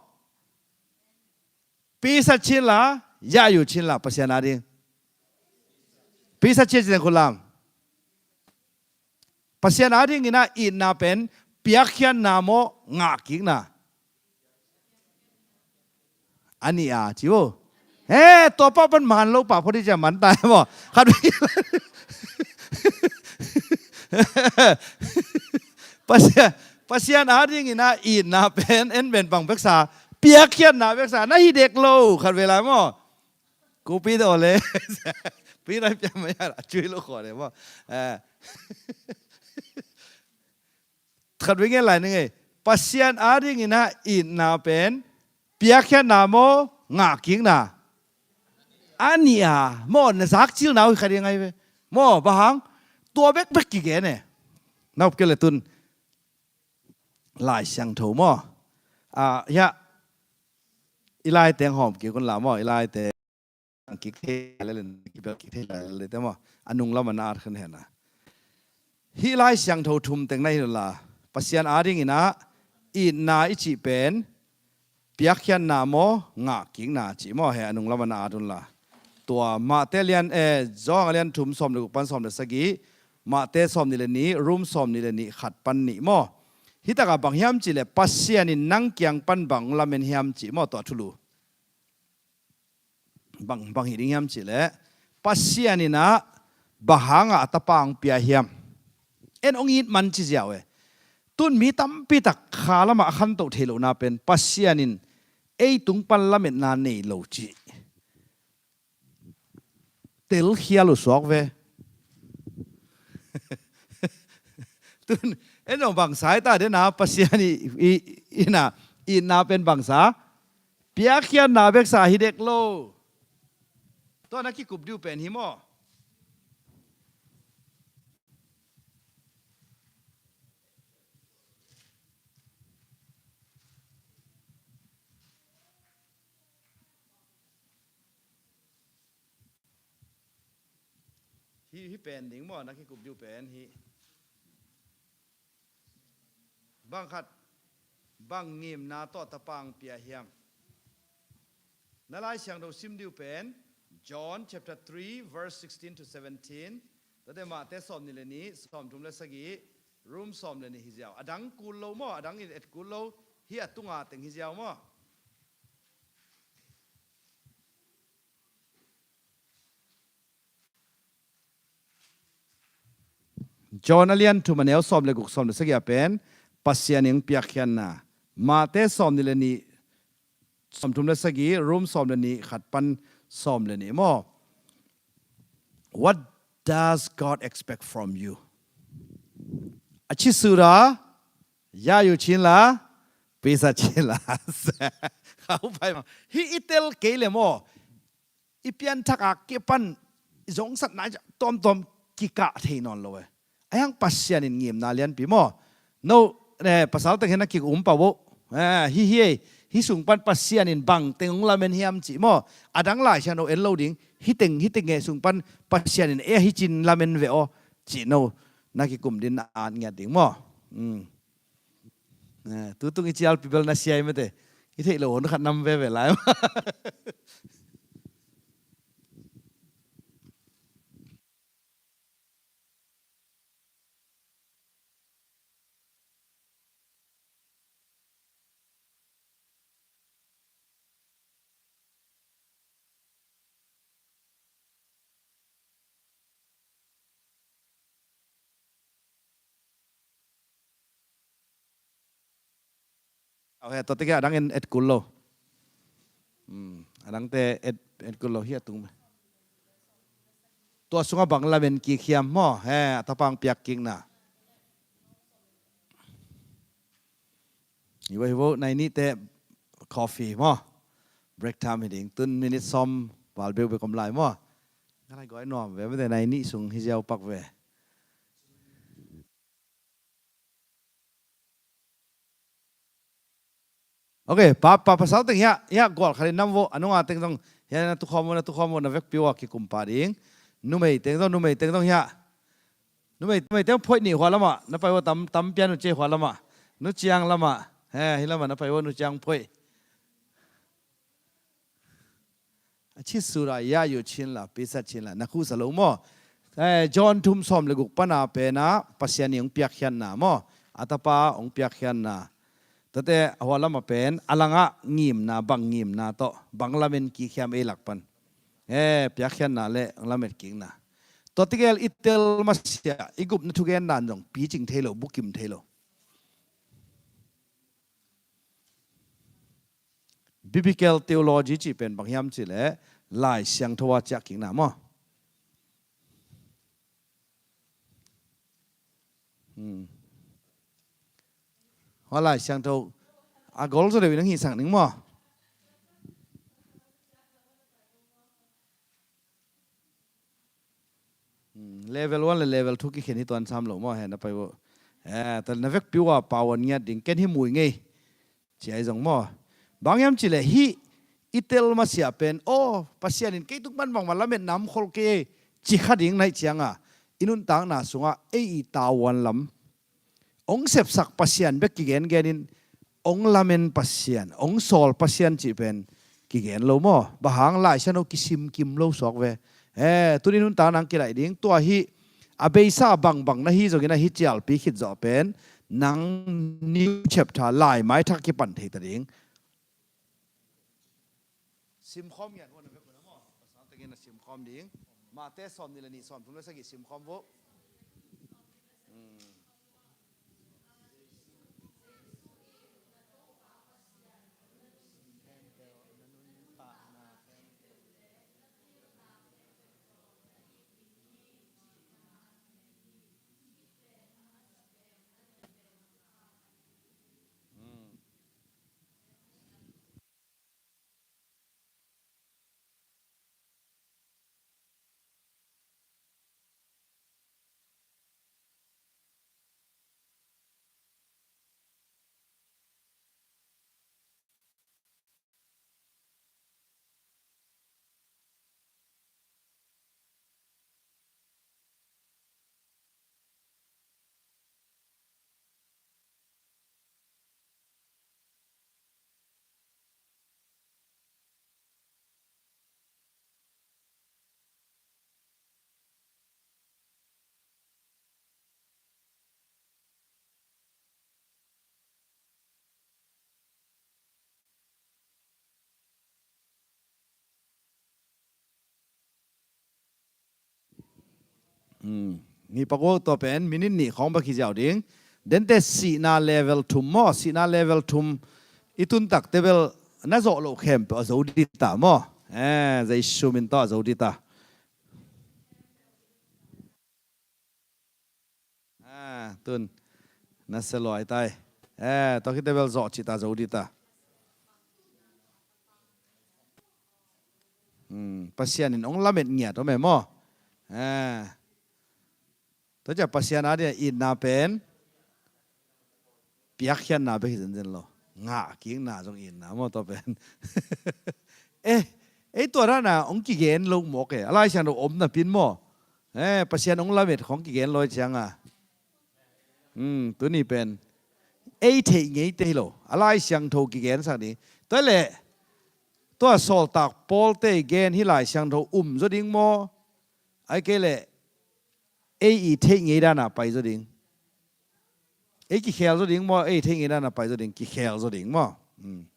pisat chin la, yahyu chin la, Pasian ading. Pisat chin cih pen khut lam. Pasian adingin a itna pen piakkhiatna maw, ngahkikna? A nih a ci vo. He, tua pah pan man lo pah phot hi cia man ta maw. Khat Pasian, Pasian adingin a itna pen en pen bang beksa, piakkhiatna beksa na hi dek lo khat vei lai maw. Kupi daw le Pi nai pia mai a cui lo khua de maw. Eh. Khat vei ngen lai ni ngei. Pasian adingin ah itna pen piakkhiatna maw, ngahkikna? A nih a maw, na zakcilna uh hi kha ding ahi ve. Maw, bang hang? Tua bekbek kigen e. Na up kei le tun Lai Siangtho maw. Ah, hiah i lai teng hawm kik un la maw, i lai teng kik thei lai le, kibel kik thei lai le te maw. A nung lam a na at khan hen a. Hih Lai Siangtho thum teng na hi la, Pasian adingin ah itna i cih pen piakkhiatna maw, ngahkikna cih maw, he a nung lam a na at un la. Tua Mate lian, eh, John a lian thum sawm le guk pan sawm le sagih, Mate sawm nih le nih, Rom sawm nih le nih, khat pan nih maw. Hih takah bang hiam cih leh Pasian in nang kiang pan bang lamen hiam cih maw, tua thulu. Bang, bang hi ding hiam cih leh Pasian in ah bang hangah a tapa hong pia hiam? En hong it man ci ziau e. Tun mi tampi tak kha lamah a khantoh thei lohna pen Pasian in ei tung pan lametna nei lo cih telkhial uh suak ve. Tun en zong bangsa hi ta den a, Pasian i, i, i na, itna pen bangsa, piakkhiatna beksa hi dek lo. Tua na kikup dih uh pen hi maw? Hi, hi pen ding maw, na kikup dih uh pen hi. Bang khat, bang ngimna tawh tapa hong pia hiam? Na Lai Siangtho sim dih uh pen John chapter three, verse sixteen to seventeen. Tate Mate sawm nih le nih, sawm thum le sagih, Rom sawm le nih hi ziau. A dang kul lo maw, a dang in et kul lo, hi a tunga teng hi ziau maw. John a lian thum a neu sawm le guk sawm le sagih a pen Pasian in piakkhiatna. Mate sawm nih le nih, sawm thum le sagih, Rom sawm le nih, khat pan sawm le nih maw. What does God expect from you? A ci sura, ya yu chin la, pisa chin la. Kau pai maw. Hi i tel kei le maw. I pianthak a kipan i zongsatna tawmtawm kikah thei nawn lo e. A hiang Pasian in ngimna lianpi maw. No, eh, pasal teng hi na kik um pah uh. Eh, hi hi ei, hi sung pan Pasian in bang teng hong lamen hiam cih maw. A dang Lai Siangtho en lo ding, hi teng, hi teng nge sung pan Pasian in e hi cin lamen ve aw. Cih no, na kikum din na at ngiat ding maw. Hmm. Eh, tutung i cialpi bel na siai mate. I theih lo hon khat nam veve lai. Aw he, tua teke a dang in et kul lo. Hmm, a dangte et, et kul lo hi a tung. Tua sungah bang lamen kik hiam maw, he, a tapa hong piak kikna. Hi vo, hi vo, nai nihte coffee maw. Break time hi ding, tun minute sawm val beubeu om lai maw. Ngalai goi nuam ve, mete nai nih sung hi ziau pak ve. Ok, pa, pa, pasal teng hiah, hiah gual khat in nam vo, a nunga teng zong, hiah na tukhawm vo, na tukhawm vo, na vekpi ua kikum pah ding. Numei teng zong, numei teng zong hiah. Numei, numei teng phoih nih hua lamah, na pai vo tam, tam pian uh cia hua lamah. Nu ciang lamah, he, hi lamah na pai vo, nu ciang phoih. A ci sura ya yu chin la, pisat chin la, na khusa lo maw. Eh, John thum sawm le guk pana pena, Pasian in hong piakkhiatna maw. A tapa hong piakkhiatna. Tate a hua lama pen, a langah ngimna, bang ngimna tawh, bang lamen kikhiam ei lak pan. Eh, piakkhiatna le hong lamet kikna. Tua tigel i tel masiah, i gupna thugen dan zong, picing thei lo, bukim thei lo. Biblical theology cih pen bang hiam cih leh Lai Siangtho a ciah kikna maw. Hmm. Hua Lai Siangtho a gol zaw deuh in hong hihsak ning maw? Hmm, level one le level two kikhen hi tuan sam lo maw, he na pai uh. Eh, tua na vekpi uh a pau a ngiat ding, ken hi mui ngei. Ci ahi zong maw. Bang hiam cih leh hih i tel masiah pen, aw, Pasian in kei tung pan bangmah lametna om khol kei ei, ci kha ding na hih ciangah, i nuntakna sungah ei i tavuan lam hong sepsak Pasian bek kigengen in, hong lamen Pasian, hong sawl Pasian cih pen kigen lo maw? Bang hang Lai Siangtho kisim kim lo suak ve. Eh, tuni nuntak nang kilaih ding, tua hi a beisa bangbang na hi zongin a hi cialpi khit zawh pen, nang new chapter laimai thak kipan thei ta ding. Simkhawm ngiat huan a vek un a maw? Pasal tengin a simkhawm ding. Mate sawm nih le nih, sawm thum le sagih simkhawm vo. Hmm. Hmm. Ngipa guak tua pen minit nih khawng bek hi ziau ding. Dente sihna level thum maw, sihna level thum i tun takte bel na zawh loh khempeuh a zo dita maw? Eh, Jesu min tawh a zo dita. Ah, tun na sia luai tai. Eh, tua khite bel zawh cita zo dita. Hmm, Pasian in hong lamet ngiat om e maw? Eh. Tua ciah Pasian a dingin itna pen piakkhiatna bek hi zenzen lo. Ngah kikna zong itna maw tua pen. Eh, ei tua dana hong kigen lo mawk e. A Lai Siangtho om napi in maw? Eh, Pasian hong lamet khawng kigen lo hi cianga. Hmm, tuni pen ei theih ngeite hi lo. A Lai Siangtho kigensak ding. Tua leh, tua sawltak Pawlte i gen hi Lai Siangtho um zaw ding maw? Ai kei leh, ei i theih ngei dana pai zaw ding. Ei kikhel zaw ding maw, ei theih ngei dana pai zaw ding, kikhel zaw ding maw? Hmm.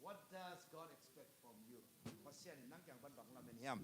What does God expect from you? Pasian in nang kiang pan bang lamen hiam?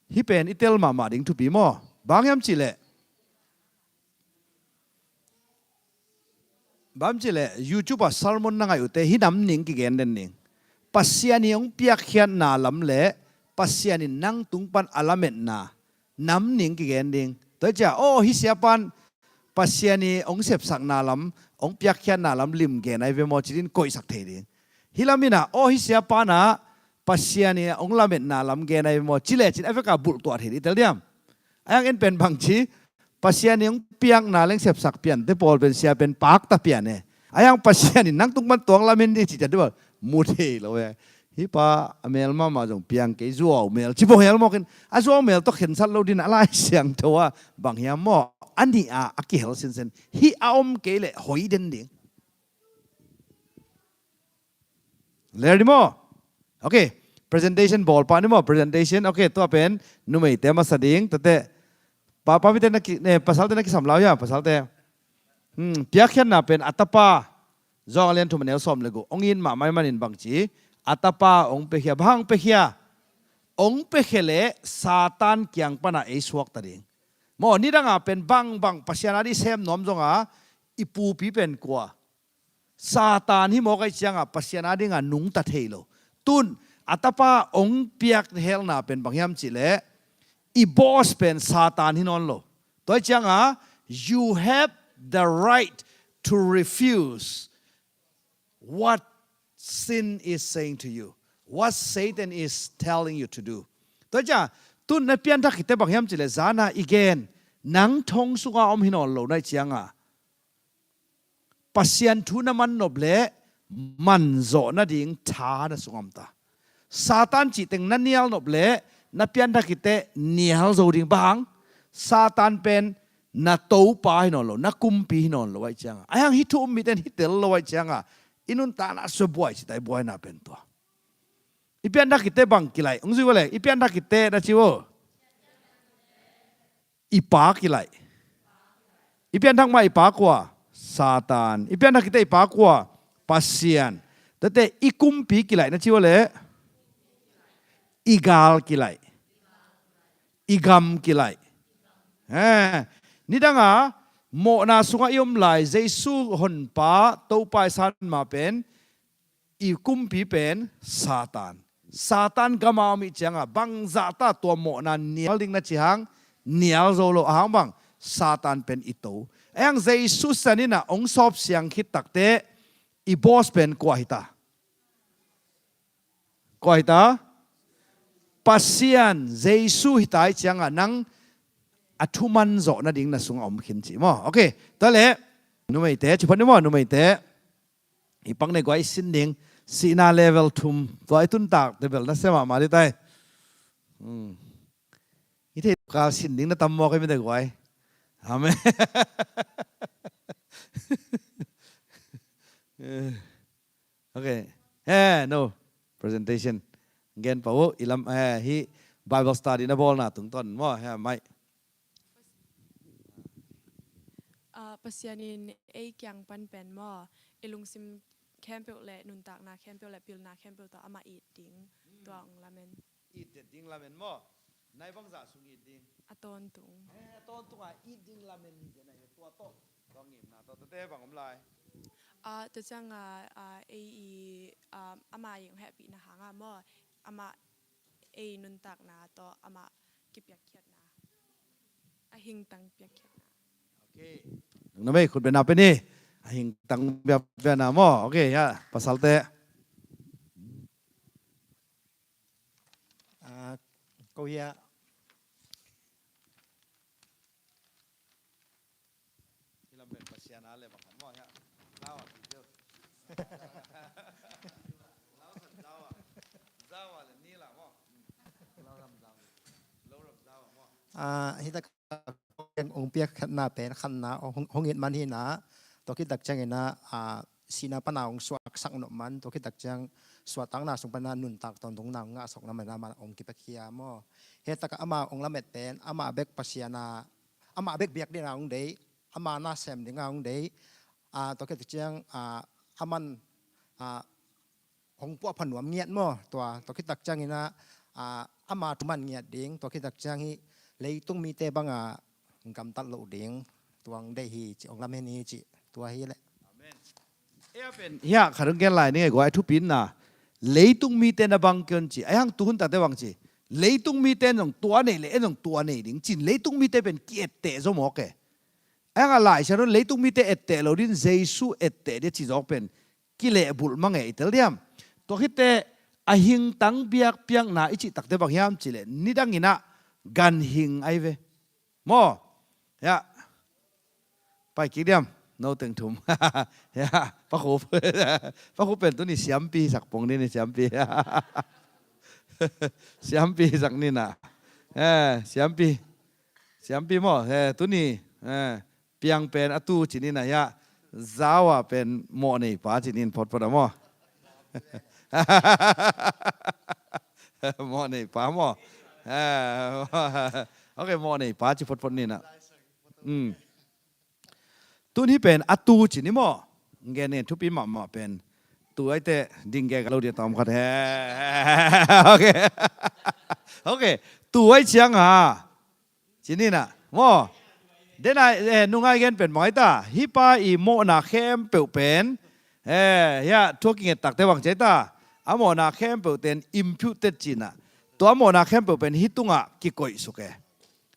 Hih pen i tel mahmah ding thupi maw? Bang hiam cihleh, bang hiam cihleh YouTube ah sermon na ngaih uhte hih nam ning kigen den ning. Pasian i hong piakkhiatna lam le Pasian in nang tung pan a lametna nam ning kigen ding. Tua hi cia, aw, hih siapa in Pasian i hong sepsakna lam, hong piakkhiatna lam lim gen ahi ve maw ci din koihsak thei ding. Hih lam in ah, aw, hih siapa in ah Pasian i hong lametna lam gen ahi ve maw ci lecin a vek a bulh tuah thei ding tel diam. Ahi hang en pen bangci, Pasian i hong piakna leng sepsak piante pawl pen sia pen pakta pian e. Ahi hang Pasian in nang tung pan tua hong lamen ding ci ciat ding bang mu thei lo e. Hih pa a mel mahmah zong piang kei, zuau mel ci bawng hel mawk in, a zuau mel tawh khensat lo din a Lai Siangtho ah bang hiam maw, a nih a a kihel sinsen, hih a om kei leh hoi den ding. Ler ni maw? Ok. Presentation bawl pah ni maw? Presentation. Ok, tua pen numeite masa ding. Tate, pa, pa mite na ki, ne, pasalte na kisam lau hia, pasalte. Hmm, piakkhiatna pen a tapa, Johan a lian thum a neu sawm le guk, hong it mahmah ahih manin bangci, a tapa hong piakhia, bang hong piakhia? Hong piakhia leh Satan kiang pana ei suakta ding. Maw, nidanga pen bangbang Pasian a dih sem nuam zonga, i pupi pen kua? Satan hi mawk ahih cianga Pasian a dinga nungta thei lo. Tun a tapa hong piak helna pen bang hiam cihleh, i boss pen Satan hi nawn lo. Tua ahih cianga, you have the right to refuse what sin is saying to you, what Satan is telling you to do. Tua ahih cianga, tun na pianthak khit teh bang hiam cihleh, zana i gen, nang thong sunga om hi nawn lo na hih cianga, Pasian thu na man nop leh man zawh nading tha na sungah om ta. Satan cih teng na nial nop leh na pianthak khit teh nial zo ding. Bang hang? Satan pen na topa hi nawn lo, na kumpi hi nawn lo ahih cianga. Ahi hang hih thu um mite in hih tel lo ahih cianga, i nuntakna sua buai ci ta, i buaina pen tua. I pianthak khit teh bang kilaih? Hong zui vo le, i pianthak khit teh na ci vo. I pa kilaih. I pianthak mah i pa kua? Satan. I pianthak khit teh i pa kua? Pasian. Tate i kumpi kilaih na ci vo le, i gal kilaih. I gam kilaih. Eh, nidanga mawhna sungah i om lai, Jesu honpa, Topa i san ma pen, i kumpi pen Satan. Satan gama om ahih cianga bangzah ta tua mawhna nial ding na ci hang, nial zo lo. Ahang bang? Satan pen i to. Ahi hang Jesu sisan in ah hong sawp siang khit tak teh i boss pen kua hi ta? Kua hi ta? Pasian, Jesu hi ta ahih cianga nang a thu man zawh nading na sungah om khin ci maw. Ok, tua leh numeite ci phot ni maw, numeite. I pak nei guai, i sin ding, sihna level thum, tua i tuntak teh bel nasia mahmah dih tai. Hmm. I thei kal sin ding na tam mawk ei mite guai. Amen. Ok. Eh, no. Presentation. Gen pah uh, i lam, eh, hih Bible study na bawlna tungtawn maw, eh, mai. Ah, Pasian in ei kiang pan pen maw, i lungsim khempeuh le nuntakna khempeuh le pilna khempeuh tawh amah it ding, tua hong lamen. It det ding lamen maw? Nai bangzah sung it ding? A tawntung. Eh, a tawntunga it ding lamen hi zen ahi, tua tawh, tua ngimna tawh, tuate bang om lai? Ah, tua cianga, ah, ei i, ah, ama i hong hehpihna hanga maw, ama ei nuntakna tawh ama kipiakkhiatna, a hingtang piakkhiatna. Ok. Nang na mei khut bena pe ni. A hingtang piakpiakna maw. Ok, ya, pasalte. Ah, ko hia. Hih lam pen Pasian a le bang khat maw, hia? Zau a, Peter. Zau san zau a. Zau a le ni la maw. Lo ram zau. Lo ram zau a maw. Ah, hih tak hong piak khatna pen khatna hong, hong it man hi na. Tua khit tak ciangin ah, ah, sihna pana hong suaksak nop man, tua khit tak ciang suahtakna sung pana nuntak tawntungna hong ngahsak nop man, ama hong kipiakhia maw. Hih tak ama hong lamet pen, ama bek Pasian a, ama bek biak ding a hong deih, ama nasem ding a hong deih, ah, tua khit tak ciang, ah, aman, ah, hong puahpha nuam ngiat maw, tua, tua khit tak ciangin ah, ah, ama thu man ngiat ding, tua khit tak ciang hih leitung mite banga gamtat loh ding, tua hong deih hi ci, hong lamen hi ci, tua hi leh. Amen. Ei a pen, hia, khat hong gen lai ni ngei guai, thupina. Leitung mite na bang kei un ci, ahi hang tuhun takte bang ci. Leitung mite in zong tua nei le en zong tua nei ding cin leitung mite pen ki-etteh zaw mawk e. Ahi hangah Lai Siangtho in leitung mite etteh lo ding, Jesu etteh ding a ci zawk pen kilehbulh mang e, i tel diam? Tua khitteh a hingtang biakpiakna i cih takte bang hiam cih leh nidang in ah ganhing ahi ve. Maw? Ya. Pai kik diam. No teng thum. Ya. Pakhup. Pakhup pen tuni siampi sak pong ni ni siampi. Siampi sak ni na. Eh, siampi. Siampi maw. Eh, tuni. Eh, piang pen a tu ci ni na ya. Zau a pen mawh nei pa ci ni photphot a maw. Mawh nei pa maw. Eh, ok, mawh nei pa ci photphot ni na. Mm. Tun hi pen a tu ci ni maw. Ngen ngen thupi mahmah pen. Tu aite ding gek lo dia tawm khat he. Ok. Ok. Tu ai ciang a. Ci ni na. Maw. Dena, eh, nungai gen pen bang ai ta. Hi pa i mawhna khempeuh pen. Eh, ya, thu a kinget takte bang ci ai ta. A mawhna khempeuh ten imputed ci na. Tua mawhna khempeuh pen hi tungah kikoih suk e.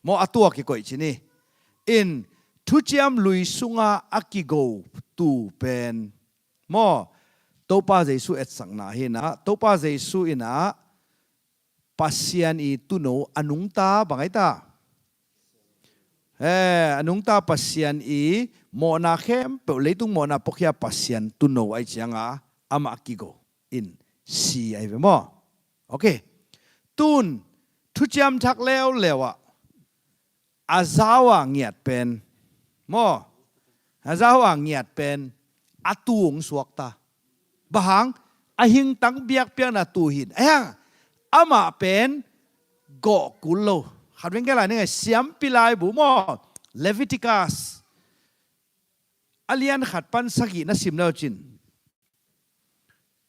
Maw a tua kikoih ci ni. In thuciam lui sunga a kigo tu pen. Maw Topa Jesu etsakna hi na. Topa Jesu in ah Pasian i tuuno a nungta bang ai ta. Eh, a nungta Pasian i mawhna khempeuh leitung mawhna puakhia Pasian tuuno ai ciang a amah kigo in si ai ve maw. Ok. Tun thuciam thak leuleu ah a zau a ngiat pen. Maw. A zau a ngiat pen a tu hong suak ta. Bang hang a hingtang biakpiakna tu hi in. Ahi hang amah pen gawh kul lo. Khat veng kei lai ning a siampi laibu maw. Leviticus. A lian khat pan sagih na sim leu cin.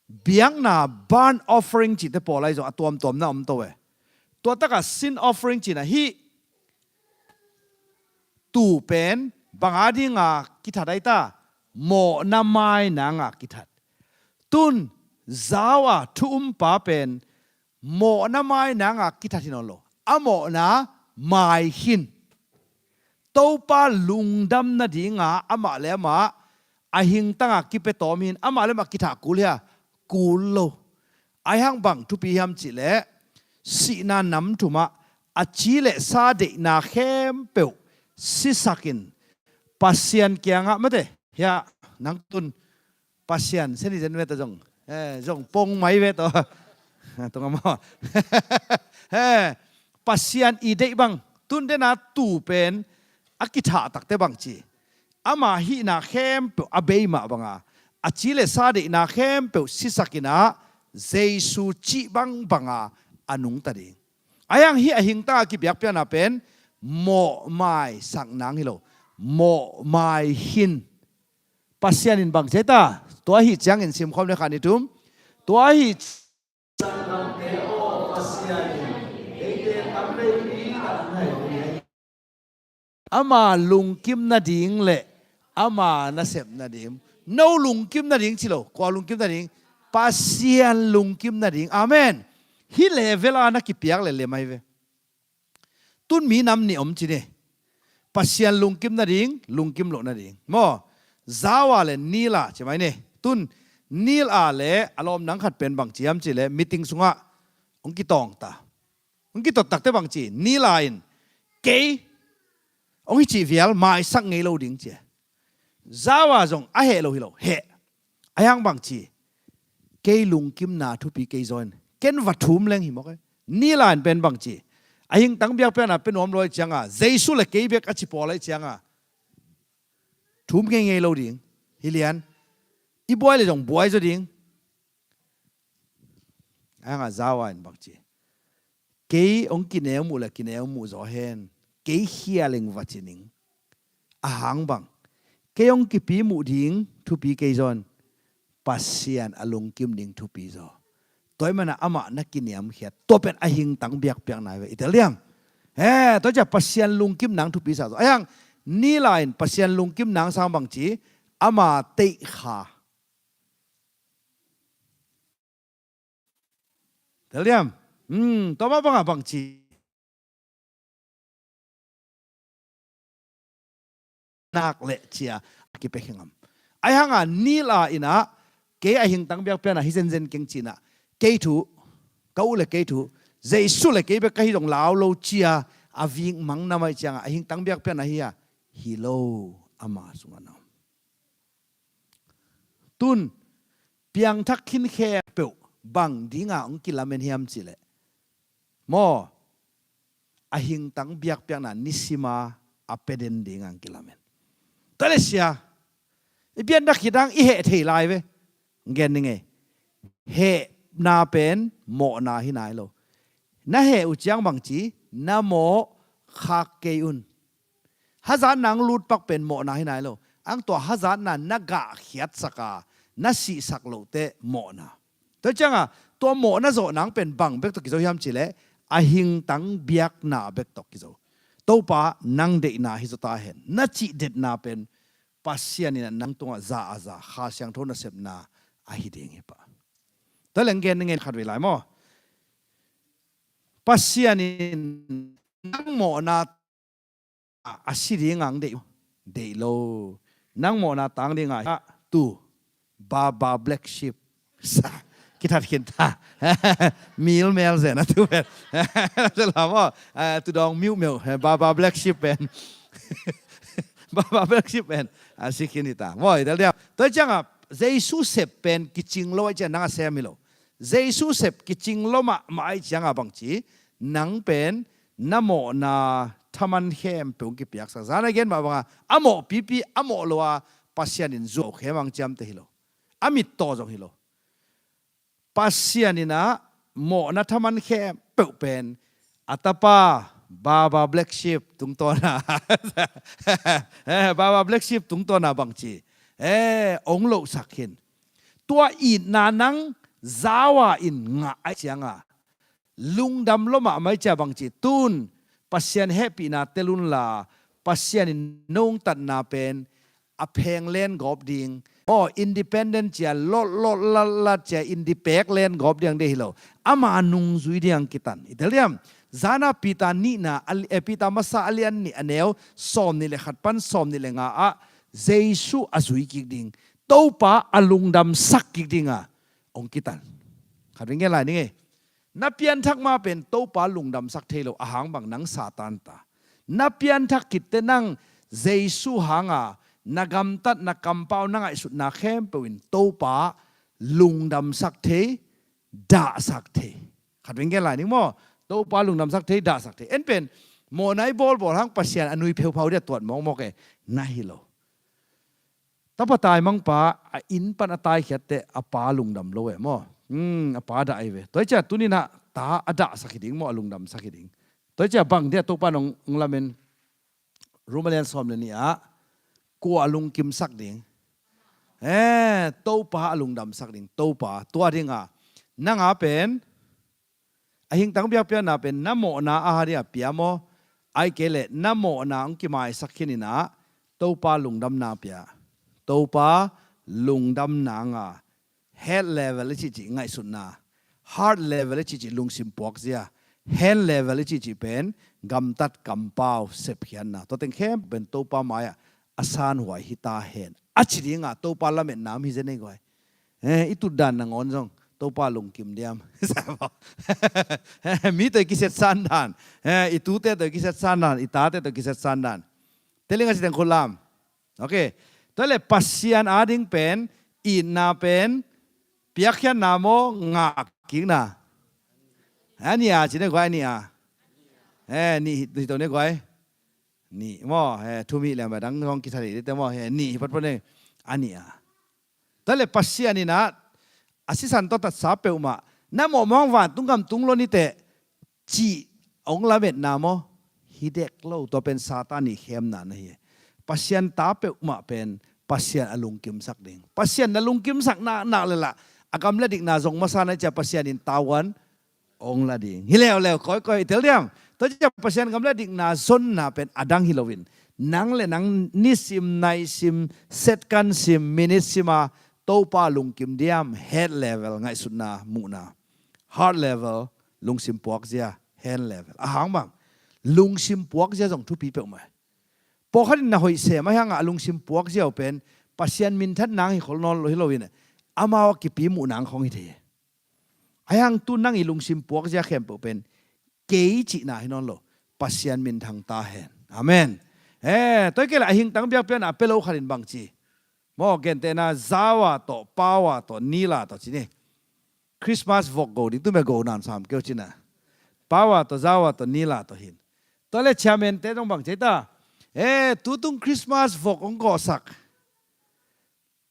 Biakna burnt offering cihte pawl ai zong a tuamtuam na om to e. Tua takah sin offering cihna hi. Tu pen banga dinga kithat ai ta. Mawhna mai nanga kithat. Tun zau a thu umpa pen mawhna mai nanga kithat hi nawn lo. A mawhna mai khin. Topa lungdam nadinga amah le amah a hingtanga kipia tawm hin amah le amah kithah kul hia? Kul lo. Ahi hang bang thupi hiam cihleh sihna nam thumah a ci le sa deihna khempeuh sisakin Pasian kiangah mate hia nang tun Pasian seni zen ve ta zong. Eh, zong pong mai ve ta. Tung a maw. Eh, Pasian i deih bang. Tun dena tu pen a kithah takte bang ci. Ama hihna khempeuh a bei mah banga a ci le sa deihna khempeuh sisakin ah Jesu cih bang banga a nungta ding. Ahi hang hih a hingtanga kibiakpiakna pen mawhmai sak nang hi lo. Mawhmai khin. Pasian in bang ci ai ta. Tua ahi ciangin simkhawm le khan i tum. Tua ahi ama lungkim nading le ama nasep nading. No lungkim nading ci lo. Kua lungkim nading? Pasian lungkim nading. Amen. Hih level a na kipiak le lem ai ve. Tun mi nam nih om ci ni. Pasian lungkim nading, lungkim loh nading. Maw, zau a le nil a ci mai ni. Tun nil a le a lawm nang khat pen bang ci hiam ci le meeting sungah hong kitawng ta. Hong kitot takte bang ci, nil a in kei hong hi cih vial maisak ngei lo ding ci. Zau a zong a heh lo hi lo, heh. Ahi hang bang ci, kei lungkimna thupi kei zaw in ken va thum leng hi mawk e. Nil a in pen bang ci, a hingtang biakpiakna pia nuam lo ai cianga Jesu le kei bek a ci pawl ai cianga thum ngeingei lo ding. Hi lian. I buai le zong buai zaw ding. Ahi hanga zau a in bang ci, kei hong kineu muh le kineu muh zaw hen. Kei khial ing va ci ning. A hang bang, kei hong kipi muh ding thupi kei zaw in Pasian a lungkim ding thupi zaw. Tua ahih manin amah na kiniamkhiat, tua pen a hingtang biakpiakna hi ve. I tel diam? He, tua ciang Pasian lungkim nang thupi sa zaw. Ahi hang nil a in Pasian lungkim nang sang bang ci, ama teih kha. Tel diam? Hmm, tua mah bangah bangci nak le cia a kipia khengam. Ai hanga nil a inah kei a hingtang biakpiakna hi zenzen keng cinah kei thu, ka uh le kei thu, Jesu le kei bek ka hi dong lau lo cia a vik mang na mai cianga a hingtang biakpiakna hi a hi lo ama sungah na om. Tun piangthak khin khempeuh bang dinga hong kilamen hiam cileh maw, a hingtang biakpiakna nisima a peden dinga hong kilamen. Talesia i pianthak khitang i heh thei lai ve. Gen ni ngei. Hehna pen mawhna hi nai lo. Na heh uh ciang bangci na mawh khak kei un. Hazatna ang lutpak pen mawhna hi nai lo. Ang tua hazatna na gahkhiatsaka na sihsak lohteh mawhna. Tua cianga tua mawhna zawh nang pen bang bek tawh kizo hiam cileh a hingtang biakna bek tawh kizo. Topa nang deihna hi zawta hen na cih detna pen Pasian in nang tungah za a za Kha Siangtho nasepna ahi ding hi pah. Tua leng gen ngen khat vei lai maw? Pasian in nang mawhna a si dinga ang deih, deih lo. Nang mawhna tang dinga ah tu Baba Black Sheep sa kithat khin ta. Mil mel zen a tu pen. Lama tu dong miu miu Baba Black Sheep pen. Baba Black Sheep pen a si khin hi ta maw. I tel diam. Tua cianga Jesu sep pen kicing lo ai cian nang a sem hi lo. Jesu sep kicing lo mahmah ai cianga bangci nang pen na mawhna thaman khempeuh kipiaksak. Zana gen mah banga a mawh pipi a mawh lo a Pasian in zuau khem ang ciamte hi lo. A mittaw zong hi lo. Pasian inah mawhna thaman khempeuh pen a tapa Baba Black Sheep tungtawna Baba Black Sheep tungtawna bangci eh ong lohsak khin. Tua itna nang zawa in ngah ai cianga lungdam lo mahmah i cia bangci tun Pasian hehpihna tel unla Pasian in nungtatna pen a pheng len gawp ding. Aw independent cia lolh lolh lat lat cia indepek len gawp ding ang dei hi lo. Ama nungzui ding ang kitan i tel diam. Zana Peter nihna a li- eh, Peter masa a lian nih a neu sawm nih le khat pan sawm nih le nga ah Jesu a zui kik ding Topa a lungdamsak kik dinga ong kitan. Khat vei ngen lai ni ngei. Na pianthak ma pen Topa lungdamsak thei lo ahang bang nang Satan ta. Na pianthak khitte nang Jesu hanga na gamtat na kampau na ngaihsutna khempeuh in Topa lungdamsak thei, dahsak thei. Khat vei ngen lai ning maw? Topa lungdamsak thei, dahsak thei. En pen mawhna i bawlbawl hang Pasian a nui pheuphau dia tuat mawkmawk e na hi lo. Tapa taimangpa a inn pan a taikhiatte a pa lungdam lo e maw? Hmm, a pa dah ahi ve. Tua hi cia tuninah ta a dahsak hi ding maw, a lungdamsak hi ding. Tua hi cia bang dia Topa nong lamen Rom a lian sawm le nih ah kua a lungkimsak ding? Eh, Topa a lungdamsak ding. Topa tua dinga nanga pen a hingtang biakpiakna pen na mawhna a ha dia pia maw? Ai kei leh na mawhna hong kimaisak khininah Topa lungdamna pia. Topa lungdamna nga head level i cihcih ngaihsutna, heart level i cihcih lungsim puakzia, hand level i cihcih pen gamtat kampau sepkhiatna. Tua teng khempeuh pen Topa mai-ah a sanhuai hita hen a ci dinga Topa lametna om hi zen ei guai. Eh, i tutdan nangawn zong Topa lungkim diam? Mi tawh i kiset sandan, eh, i tute tawh i kiset sandan, i tate tawh i kiset sandan. Teling a ci teng khut lam. Ok. Tua le Pasian ading pen itna pen piakkhiatna maw, ngahkikna? A nih a ci ne guai, a nih a. Eh, nih hi to ne guai. Nih maw, eh, thum hi lem a dang hong kithah dih dite maw, eh, nih hi patpat ne. A nih a. Tua le Pasian inah a sisan tawh tatsa peuhmah na mawhmawh vantung gam tung lo niteh cih hong lametna maw? Hi dek lo, tua pen Satan ih khemna na hi. Pasian ta peuhmah pen Pasian a lungkimsak ding. Pasian na lungkimsak naknak le lah a gam le dikna zong masa na cia Pasian in tavuan hong la ding. Hi leuleu kawikawi i tel diam. Tua cia Pasian gam le dikna zonna pen a dang hi loin nang le nang nisim, naisim, setkan sim, minit sima Topa lungkim diam, head level ngaihsutna, muhna, heart level lungsim puakzia hen level. A hang bang, lungsim puakzia zong thupi peuhmah. Pawlkhat in na hoih sem a hang a lungsim puakzia uh pen Pasian minthan nang hi khol nawn lo hi lo in, amau a kipi muh nang khong hi thei hi. A hang tu nang i lungsim puakzia khempeuh pen kei cihna hi nawn lo, Pasian minthang ta hen. Amen. Eh, tua kei le a hingtang biakpiakna a pia lo khat in bang ci. Maw, gentehna Zawa tawh, Pawa tawh, Nila tawh ci ni. Christmas vok go ding, tu me go nan sam keu cina. Pawa tawh, Zawa tawh, Nila tawh hin. Tua le chairman te zong bang ci ta. Eh, tutung Christmas vok hong gawhsak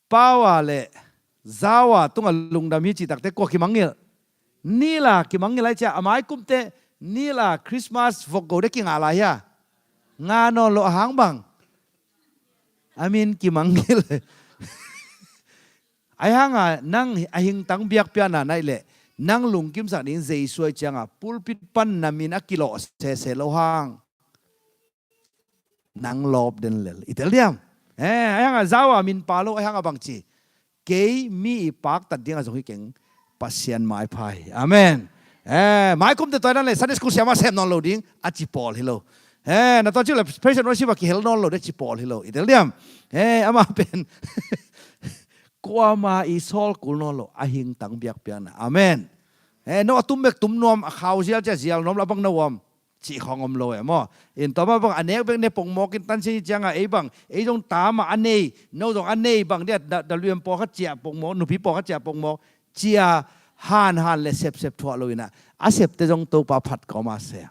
Pawa le Zawa tungah lungdam hi cih takte kua kimangngilh? Nila kimangngilh ai cia, a mai kumte Nila Christmas vok go de kingah lai hia? Nga nawn lo a hang bang. A min kimangngilh. Ai hanga nang a hingtang biakpiakna naih leh nang lungkimsak ding Jesu ai cianga pulpit pan na min a kilawh sese lo hang. Nang lawp den lel. I tel diam? Eh, ai hanga Zawa min pa lo, ai hanga bang ci. Kei mi i paktat dinga zong hi keng, Pasian maipha hi. Amen. Eh, maikumte tua dan le Sunday school siama sem nawn lo ding a ci pawl hi lo. Eh, na tua ci le praise and worship a kihel nawn lo de ci pawl hi lo. I tel diam? Eh, ama pen kuama i sawl kul nawn lo a hingtang biakpiakna. Amen. Eh, no a tum bek tum nuam, a khau zial cia zial nuam la bang na uam. Cih khong om lo e maw? In tua mah bang a nek bek ne pongmawk in tansian hi cianga ei bang ei zong ta mah a nei, no zong a nei bang dia, da, da luem pawlkhat cia pongmawk, nupi pawlkhat cia pongmawk, cia han han le sepsep thuah lo ina a septe zong Topa phat kawma sem.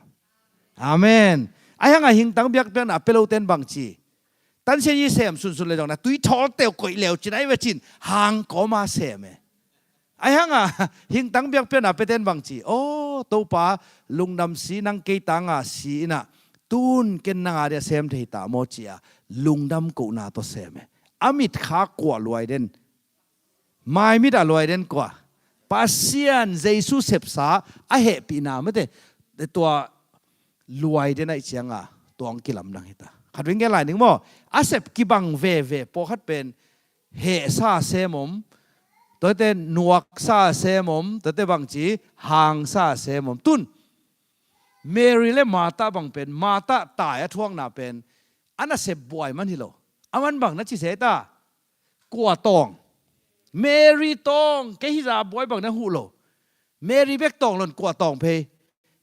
Amen. Ai hanga hingtang biakpiakna a pia loten bang ci. Tansian hi sem sunsun le zong na tui thawl teu koih leu cin ai ve cin hang kawma sem e. Ai hanga hingtang biakpiakna peten bang ci. Aw Topa, lungdam si, nang kei tanga si ina tun ken nanga dia sem thei ta maw cia lungdam kohna tawh sem e. A mitkha kua luai den? Maimit a luai den kua? Pasian Jesu sepsa a hehpihna mate tua luai den aih cianga tuang kilamdang hita. Khat vinggen lai ning maw? A sep kibang veve pawlkhat pen hehsa sem om, tuate nuaksa sem om, tuate bangci hangsa sem om. Tun Mary le Martha bang pen, Martha tai a thuakna pen a nasep buai man hi lo. A man bang na ci se ta? Kua tawng? Mary tawng, kei hiza buai bang na huh lo. Mary bek tawng lon kua tawng phei?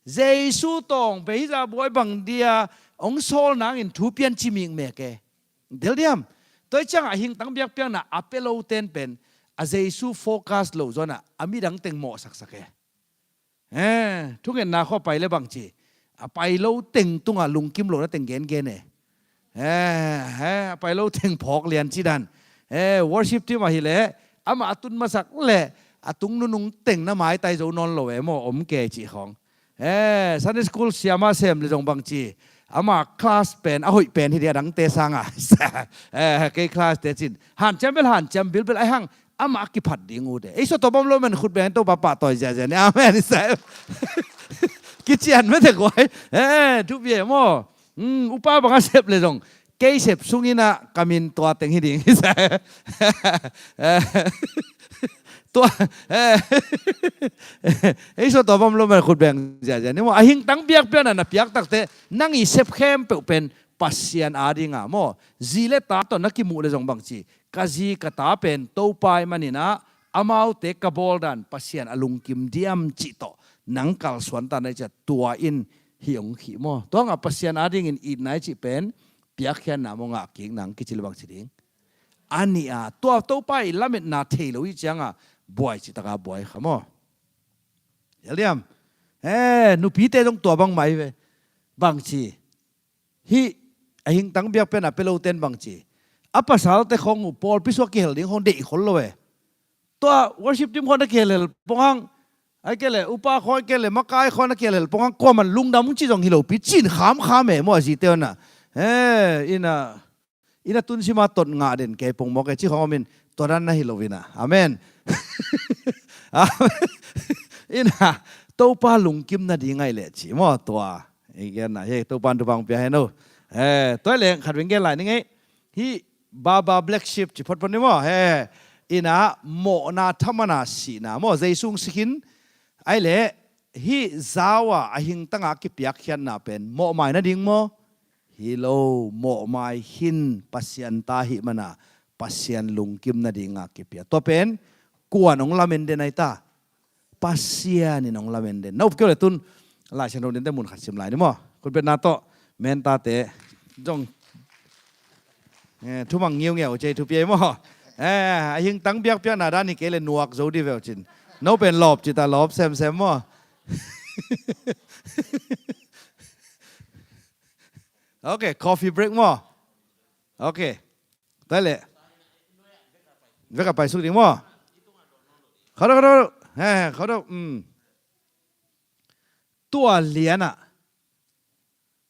Jesu tawng phei, hiza buai bang dia hong sawl nangin thu pian ci mikmek e. Del diam? Tua i ciangah a hingtang biakpiakna a pia loten pen a Jesu focus lo zuanah a midang teng mawhsaksak e. Eh, thungetna khua pai le bangci a pai lo teng tungah lungkim lo na teng gengen e. Eh, eh, a pai lo teng phawk lian cidan. Eh, worship team ahileh amah a tun masak le a tung nunung teng na maitai zo nawn lo e maw, om ke cih khawng. Eh, Sunday school siama sem le zong bangci ama class pen a hoih pen hi dia dangte sanga. Eh, kei class te cin hanciam bel hanciam bilbel ai hang amah a kiphat ding uh de. Ei sawtawh bawm lo men khut beng Topa pahtawi ziazia ni. Amen. Kician mete kuai. Eh, thupi e maw? Hmm, upa bang a sep le zong kei sep sunginah ka min tua teng hi ding. Tua, eh, ei sawtawh bawm lo men khut beng ziazia ni maw? A hingtang biakpiakna na piak takte nang i sep khempeuh pen Pasian adinga maw? Zi le ta tawh na kimuh le zong bangci ka zi ka ta pen Topa i maninah amaute ka bawl dan Pasian a lungkim diam cih tawh nang kalsuan ta nai ciah tua in hi ong khih maw? Tuangah Pasian adingin itna i cih pen piakkhiatna maw, ngahkikna ang kici le bang ci ding? A nih a tua Topa i lametna thei lo i cianga buai citaka buai kha maw? Hel diam? Eh, nupite zong tua bang mai ve. Bangci hih a hingtang biakpiakna pia loten bangci a pasalte khong uh pawlpi suak kihel ding khong deih khol lo e. Tua worship team khong na kihelhel ponghang ai kele upa khong ai kele makai khong na kihelhel ponghang kuaman lungdam ci zong hi lopi cin khamkham e maw a zite ona. Eh, ina ina tunsima tot ngah den kei pongmawk e ci khong omin tua dan na hi lo ina. Amen. Ina Topa lungkim na ding ai le ci maw tua. I genna hi Topan thupha hong pia hen o. Eh, tua leng khat ving gen lai ni ngei. Hi Baba Black Sheep ci photphot ni maw. Eh, ina mawhna thamana sihna maw Jesu hong sikhin ai le hih zau a a hingtanga kipiakkhiatna pen mawhmai nading maw? Hi lo, mawhmai khin, Pasian ta hih mana Pasian lungkim nadinga kipia. Tua pen kuan hong lamen den ahi ta? Pasian in hong lamen den. Na up kei uh le tun Laisiangtho dente mun khat sim lai ni maw? Khutbetna tawh mentate zong, eh, thumang ngiungiau cei thupi ei maw? Eh, a hingtang biakpiakna dan hi kei le nuak zo di veu cin. No pen lawp cita lawp semsem maw? Ok, coffee break maw? Ok. Tua le. Vek a pai suk ding maw? Khodok, khodok. He, khodok. Tua liana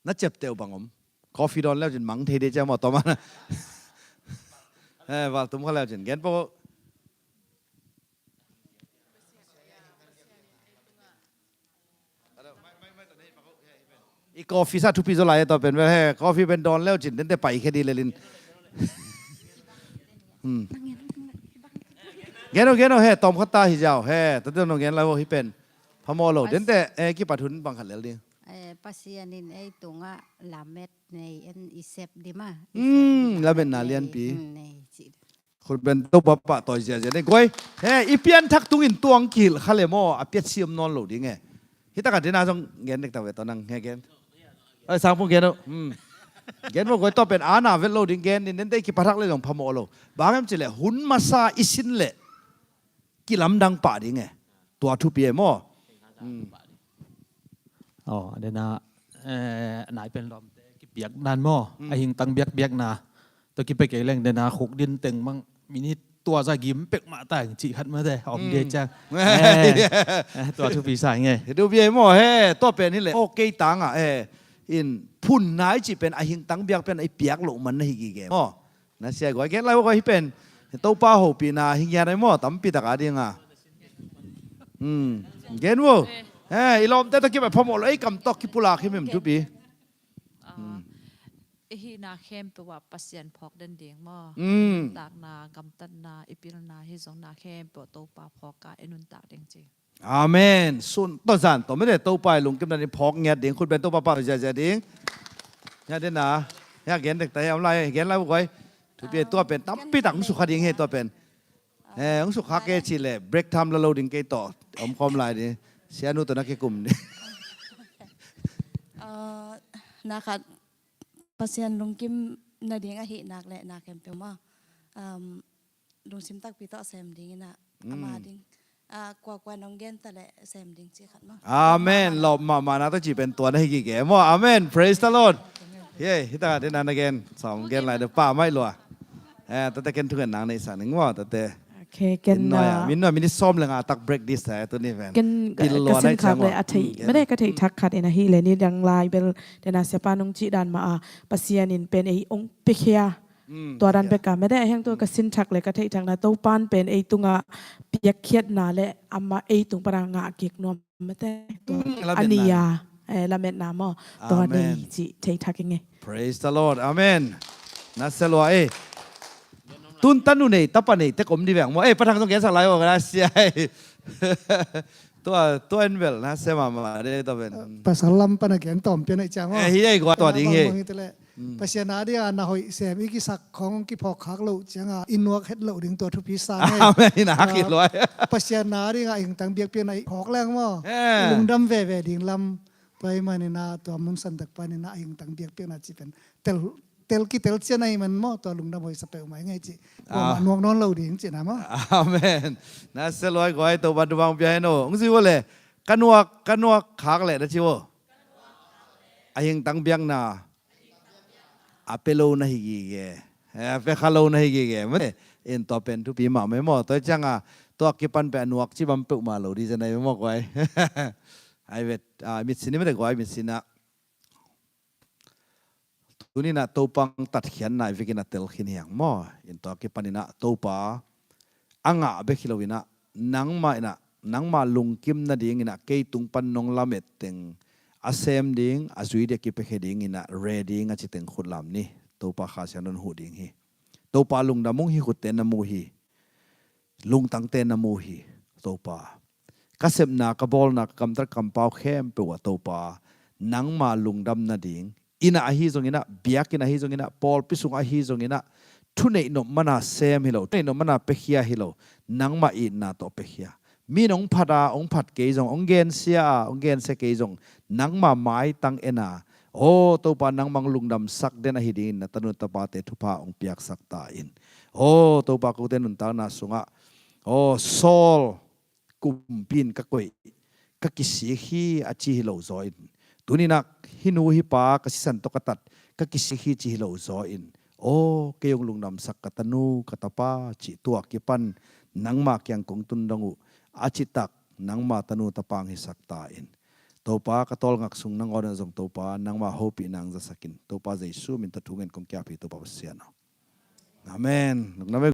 na ciapteh uh bang om? Coffee dawn leucin mang thei dei cia maw, tawmana. He, val tum kha leucin gen po. I coffee sa thupi zaw lai e, tua pen vel he, coffee pen dawn leucin dente pai khe di lelin. Gen o, gen o he, tawm khat ta hi ziau he, tate dawn o gen lai o hi pen. Phamawh lo dente, eh, kipat hun bang khat lel ding. Eh, Pasian in ei tungah lamet nei en i sep di ma. Lametna lianpi. Khutben Topa pahtawi ziazia nei guai. He, i pianthak tungin tuang kihilh kha le maw, a piat siam nawn lo ding e. Hi takah dena zong gen dek ta ve tawh nang he gen. Oi, sangpung gen o. Gen maw guai, tua pen ana vet lo ding gen in dente i kipathak le zong phamawh lo. Bang em cih le hun masa i sin le kilamdang pah ding e. Tua thupi e maw? Aw, a dena, eh, nai pen lawmte kipiakna maw? A hingtang biakpiakna. Tua kipia kei leng dena khuk din teng mang minit tua za gim pek mah ta ing cih khat mate a om dia ciang. Eh, tua thupi sa ing e. Thupi e maw he, tua pen hi le. Aw, kei tangah he, in phun nai cih pen a hingtang biakpiakna i piak loh man na hi gige maw? Na sia guai gen lai guai hi pen. Topa hopihna hi ngiat ai maw, tampi taka dinga. Gen vo. He, i lawmte tawh kibai phamawh lo, ei kam tawh kipulak hi mem thupi. I hihna khempeuh ah Pasian phawk den ding maw? Takna, gamtatna, i pilna hi zongna khempeuh Topa phawk a i nuntak ding ci. Amen. Sun tawh zan tawh mede Topa i lungkimna ding phawk ngiat ding, khut ben Topa pah ziazia ding. Ngiat dena. Hia gen dek ta hia om lai, gen lai guai. Thupi tua pen tampi tak hong sukha ding hi tua pen. He, hong sukha kei cih le break time la lo ding kei tawh om khawm lai ding. Sianu tawh na kikum ding. Na khat Pasian lungkim nading ahih nak le na khempeuh maw, lungsim takpi tawh sem ding inah ama ding, kuakua nong gen ta le sem ding ci khat maw. Amen. Lawp mahmah na tawh ci pen tua na hi gige maw. Amen. Praise the Lord. Hi ei, hi taka dena na gen sawm gen lai de pa mai lua. Tate ken thungen nang neihsak ning maw tate. Min nuai ah, min nuai minit sawm le nga tak break this eh, tuni ven. Ken ka sinkhak le a theih mede ka theih thak khat in ahi le ni dang lai bel dena siapa nong cih dan mah a Pasian in pen ei ong piakhia. Tua dan bek a mede a hiang tua ka sinthak le ka theih thak na Topan pen ei tunga piakkhiatna le ama ei tung pana ngah kik nuam mete. Tua a ni a lametna maw. Tua nei cih theih thak ing e. Praise the Lord. Amen. Na sia lua e. Tun tanu nei tapa nei tek om di veng maw. E, pathang zong gensak lai aw ka na sia e. Tua, tua en bel na sia mahmah de tua ben. Pasal lam pana gen tawm pian ei ciang maw. E, hi ei gua tua ding hi. Pasian a dinga na hoih sem i kisak khawng kiphawk khak loh cianga i nuak het loh ding tua thupi sa ngei. Amen. Pasian a dinga i hingtang biakpiakna i phawk leng maw. I lungdam veve ding lam. Tua i manina tua mun santak panina a hingtang biakpiakna ci pen tel, tel kitel cian a i man maw, tua lungdam hoih sa peuhmah i ngei ci. Kuamah nuak nawn lo ding cina maw. Amen. Na sia luai guai Topa dubang bia hen o. Ung si vo le ka nuak, ka nuak khak le na ci vo. A hingtang biakna a pia lo na hi gige. A pia kha lo na hi gige. Mate, in tua pen thupi mahmah maw. Tua cianga tua kipan pia a nuak ci bam peuhmah lo di cia na i maw guai. Ai vet, mitsin i mate guai mitsin ah. Tuninah Topa hong tatkhiatna i vekinah telkhin hiang maw. In tua kipaninah Topa a ngah bek hi loinah nangmah inah nangmah lungkim nadinginah kei tung pan nong lamet teng a sem ding a zui dia kipiakhia dinginah re ding a ci teng khutlam ni. Topa Kha Siangtho in huh ding hi. Topa lungdam ung hi, khutte na mu hi. Lungtangte na mu hi. Topa ka sepna, ka bawlna, ka kamtat kampau khempeuh ah Topa, nangma lungdam nading, inn ah ahi zongin ah, biakinn ahi zongin ah, pawlpi sungah ahi zongin ah, thuneih nop mana sem hi lo, thuneih nop mana piakhia hi lo, nangma itna tawh piakhia. Mi in hong phat a, hong phat kei zong, hong gensia a, hong gensia kei zong, nangma maitang en a, aw Topa, nangmah hong lungdamsak den ahi dingin na tanu tapate thupha hong piaksak ta in. Aw Topa, kote nuntakna sungah, aw Saul kumpi in ka koih, ka kisik hi a ci hi lo zaw in, tuni-in ah hih nu hih pa ka sisan tawh ka tat, ka kisik hi ci hi lo zaw in, aw kei hong lungdamsak ka tanu ka tapa cih tua kipan nangma kiang kong tun dong uh, a cihtak nangma tanu tapa hong hisak ta in. Topa, ka tawlngak sung nangawn ah zong Topa, nangma hopihna hong zasak in. Topa Jesu min tawh thu ngen kong ki-ap hi, Topa Pasian aw. Amen. Lungdam e.